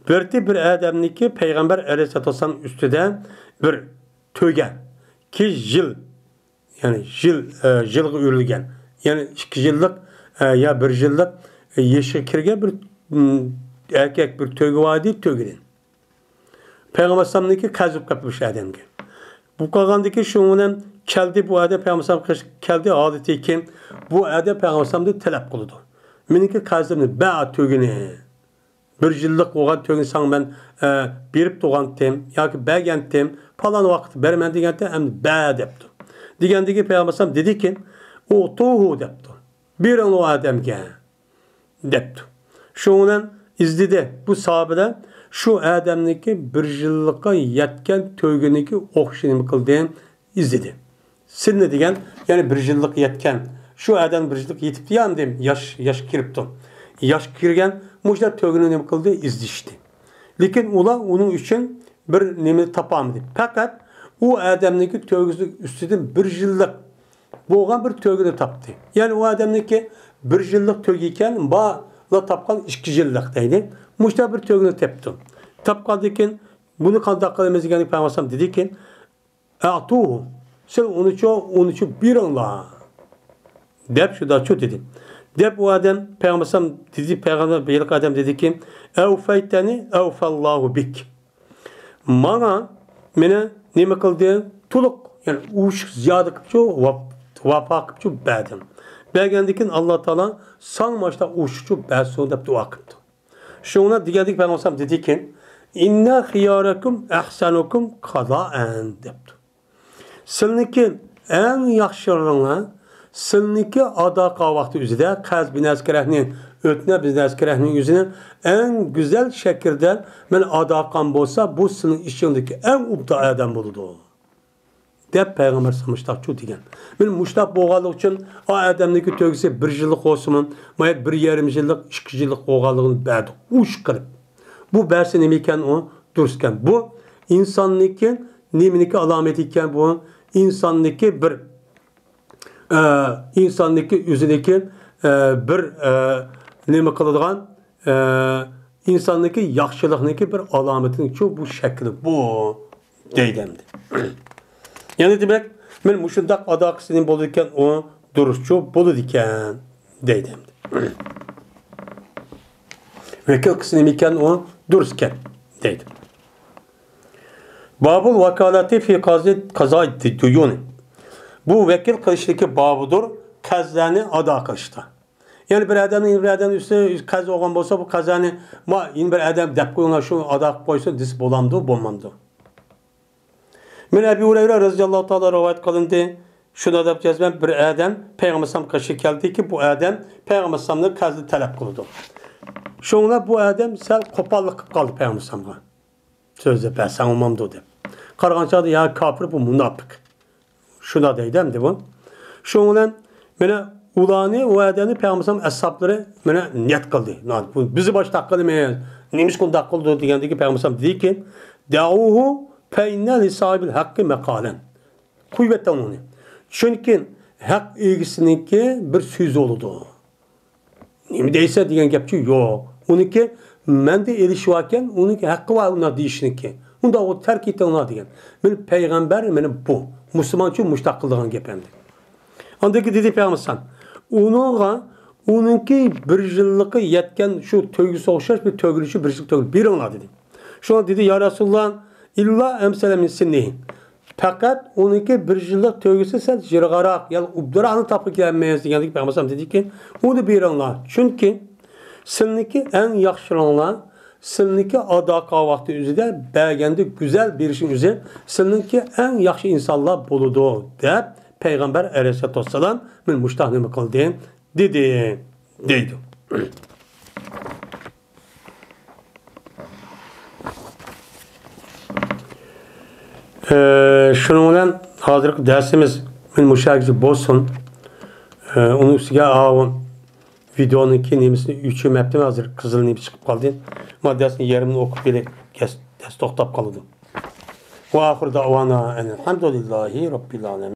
بىرتى بىر ئادەمنىڭكى پەيغەمبەر ئەلەيھىسسالاتۇ ۋەسسالام ئۈستىدە بىر تۆگە، كى يىل، يەنى يىل، ئە، يىلغا ئۆرۈلگەن، يەنى ئىككى يىللىق، ئە، يا بىر يىللىق، ئە، يېشىغا كىرگەن بىر، م، ئەركەك بىر تۆگە بار ئىدى، تۆگىدىن. پەيغەمبەر ئەلەيھىسسالامنىڭكى قەرز بولۇپ قاپتۇ مۇشۇ ئادەمگە. بۇ قالغاندىكى شۇنىڭ بىلەن كەلدى، بۇ ئادەم پەيغەمبەر ئەلەيھىسسالام كەلدى، ھالىتى كىم؟ بۇ ئادەم پەيغەمبەر ئەلەيھىسسالامدىن تەلەپ قىلىدۇ. مېنىڭكى قەرزىمنى بەر تۆگىنى. بىر يىللىق بولغان تۆگىنى ساڭا مەن، ئە، بېرىپ تۇرغانتىم ياكى بەرگەنتىم، پالان ۋاقىتتا بېرىمەن دېگەنتىم، ئەمدى بەر دەپتۇ. دېگەندىكى پەيغەمبەر ئەلەيھىسسالام دېدىكى، ئۇتۇھۇ دەپتۇ. بېرىڭ ئۇ ئادەمگە. دەپتۇ. شۇنىڭ بىلەن ئىزدىدى. بۇ ساھابىلەر شۇ ئادەمنىڭكى بىر يىللىققا يەتكەن تۆگىنىڭكى ئوخشىشىنى نېمە قىلدى؟ ئىزدىدى. سىننى دېگەن، يەنى بىر يىللىققا يەتكەن. شۇ ئادەم بىر يىللىق يېتىپتۇ يا ئەمدى ياش، ياشقا كىرىپتۇ. ياشقا كىرگەن مۇشۇنداق تۆگىنى نېمە قىلدى؟ ئىزدىشتى. لېكىن ئۇلار ئۇنىڭ ئۈچۈن بىر نېمە تاپالمىدى. پەقەت ئۇ ئادەمنىڭكى تۆگىسىنىڭ ئۈستىدىن بىر يىللىق بولغان بىر تۆگىنى تاپتى. يەنى ئۇ ئادەمنىڭكى بىر يىللىق تۆگە ئىكەن، بارلا تاپقان ئىككى يىللىق دەيلى. مۇشۇنداق بىر تۆگىنى تاپتۇ. تاپقاندىن كېيىن، بۇنى قانداق قىلىمىز دېگەندە پەيغەمبەر ئەلەيھىسسالام دېدىكى، ئەتۇھۇ، سىلەر ئۇنىچۇ، ئۇنىچۇ بېرىڭلار، دەپ شۇنداقچۇ دېدى. دەپ ئۇ ئادەم، پەيغەمبەر ئەلەيھىسسالام دېدى، پەيغەمبەر، ھېلىقى ئادەم دېدىكى، ئەۋفەيتەنى ئەۋفەللاھۇ بىك. ماڭا، مېنى نېمە قىلدى؟ تولۇق، يەنى ئوشۇق زىيادە قىپچۇ، ۋاپ-، ۋاپا قىپچۇ بەردىڭ. بەرگەندىكىن ئاللا تائالا ساڭا ماشتا ئوشۇقچۇ بەرسۇن دەپ دۇئا قىپتۇ. شۇڭا دېگەندىكى پەيغەمبەر ئەلەيھىسسالام دېدىكى، ئىننە خىيارەكۇم ئەھسەنۇكۇم قازائەن دەپتۇ. سىلىنىڭكى ئەڭ ياخشىلىرىڭلار، سىلنىڭكى ئادا قىلغان ۋاقتى ئۆزىدە قەرز بىنەسى كېرەكنى، ئۆتنە بىنەسى كېرەكنى ئۆزىنى ئەڭ گۈزەل شەكىلدە مەن ئادا قىلغان بولسا، بۇ سىلنىڭ ئىشىڭدىكى ئەڭ ئوبدان ئادەم بولىدۇ، دەپ پەيغەمبەر مۇشتاقچۇ دېگەن. مەن مۇشتاق بولغانلىقى ئۈچۈن ئا ئادەمنىڭكى تۆگىسى بىر يىللىق بولسىمۇ، مايەت بىر يېرىم يىللىق، ئىككى يىللىق بولغانلىقىنى بەردى، ئۇش قىلىپ. بۇ بەرسە نېمە ئىكەن ئۇ؟ دۇرۇس ئىكەن. بۇ ئىنساننىڭكى نېمىنىڭكى ئالامىتى ئىكەن بۇ؟ ئىنساننىڭكى بىر، ئە، ئىنساننىڭكى ئۆزىنىڭكى، ئە، بىر، ئە، نېمە قىلىدىغان، ئە، ئىنساننىڭكى ياخشىلىقنىڭكى بىر ئالامىتىنىڭچۇ بۇ شەكلى بۇ دەيدۇ ئەمدى. يەنى دېمەك، مەن مۇشۇنداق ئادا قىلسا نېمە بولىدىكەن، ئۇ دۇرۇسچۇ بولىدىكەن دەيدۇ ئەمدى. ۋەكىل قىلسا نېمە ئىكەن، ئۇ دۇرۇس ئىكەن دەيدۇ. بابۇل ۋاكالەتى فى قازى، قازا دۇيۇنى. بۇ ۋەكىل قىلىشتىكى بابىدۇر، قەرزلەرنى ئادا قىلىشتا. يەنى بىر ئادەمنىڭ بىر ئادەمنىڭ ئۈستىدە قەرز بولغان بولسا، بۇ قەرزلەرنى، ما، يەنە بىر ئادەم دەپ قويۇڭلار، شۇ ئادا قىلىپ قويسۇن دېسە بولامدۇ، بولمامدۇ؟ مەن ئەبۇ ھۇرەيرە رەزىياللاھۇ تائالا رىۋايەت قىلىندى. شۇنداق دەپ جەزمەن بىر ئادەم پەيغەمبەر ئەلەيھىسسالام قېشىغا كەلدىكى، بۇ ئادەم پەيغەمبەر ئەلەيھىسسالامنىڭ قەرزىنى تەلەپ قىلىدۇ. شۇڭا بۇ ئادەم سەل قوپاللىق قىلىپ قالدى پەيغەمبەر ئەلەيھىسسالامغا. سۆزلەپ بەرسەڭ بولمامدۇ دەپ. قارىغان چاغدا، يا كاپىر، بۇ مۇناپىق. شۇنداق دەيدۇ ئەمدى بۇ. شۇنىڭ بىلەن مانا ئۇلارنى، ئۇ ئادەمنى پەيغەمبەر ئەلەيھىسسالام ئەسھابلىرى مانا نىيەت قىلدى. بۇ بىزنى باشتاق قىلىمىز، نېمىشقا ئۇنداق قىلىدۇ دېگەندىكى پەيغەمبەر ئەلەيھىسسالام دېدىكى، دەئۇھۇ فەئىننە لىساھىبىل ھەققى مەقالەن. قويۇۋېتىڭ ئۇنى. چۈنكى ھەق ئىگىسىنىڭكى بىر سۆزى بولىدۇ. نېمە دەيسەن دېگەن گەپچۇ يوق. ئۇنىڭكى مەندە ئېلىشى باركەن، ئۇنىڭكى ھەققى بار ئۇنداق دېيىشنىڭكى. ئۇنداق بولسا تەرك ئېتىڭلار دېگەن. مانا پەيغەمبەر، مانا بۇ. مۇسۇلمانچۇ مۇشۇنداق قىلىدىغان گەپ ئەمدى. ئاندىن كېيىن دېدى پەيغەمبەر ئەلەيھىسسالام، ئۇنىڭغا، ئۇنىڭكى بىر يىللىقى يەتكەن شۇ تۆگىسىگە ئوخشاش بىر تۆگىلىشى بىر يىللىق تۆگە بېرىڭلار دېدى. شۇڭا دېدى، يا رەسۇلاللا، ئىللا ئەمسەلە مىن سىننىھى. پەقەت ئۇنىڭكى بىر يىللىق تۆگىسى سەل يىراقراق، يەنى ئوبدانراقنى تاپقىلى كېلەلمەيمىز دېگەندىكى پەيغەمبەر ئەلەيھىسسالام دېدىكى، ئۇنى بېرىڭلار. چۈنكى سىلىنىڭكى ئەڭ ياخشىلىرىڭلار سىلىنىڭكى ئادا قىلغان ۋاقتى ئۆزىدە بەرگەندە گۈزەل بېرىشنىڭ ئۆزى سىلىنىڭكى ئەڭ ياخشى ئىنسانلار بولىدۇ، دەپ پەيغەمبەر ئەلەيھىسسالاتۇ ۋەسسالام مانا مۇشۇنداق نېمە قىلدى، دېدى، دەيدۇ. ئە، شۇنىڭ بىلەن ھازىرقى دەرسىمىز مانا مۇشۇ يەرگىچە بولسۇن. ئە، ئۇنىڭ ئۈستىگە ئاۋۇ ۋىدېئونىڭكى نېمىسىنى ئۆچۈرمەپتىمەن، ھازىر قىزىل نېمە چىقىپ قالدى. مانا دەرسنىڭ يېرىمىنى ئوقۇپ بېرەي، دەرس، دەرس توختاپ قالىدۇ. ۋە ئاخىر دەۋانا ئەنىل ھەمدۇلىللاھى رەببىل ئالەمىن.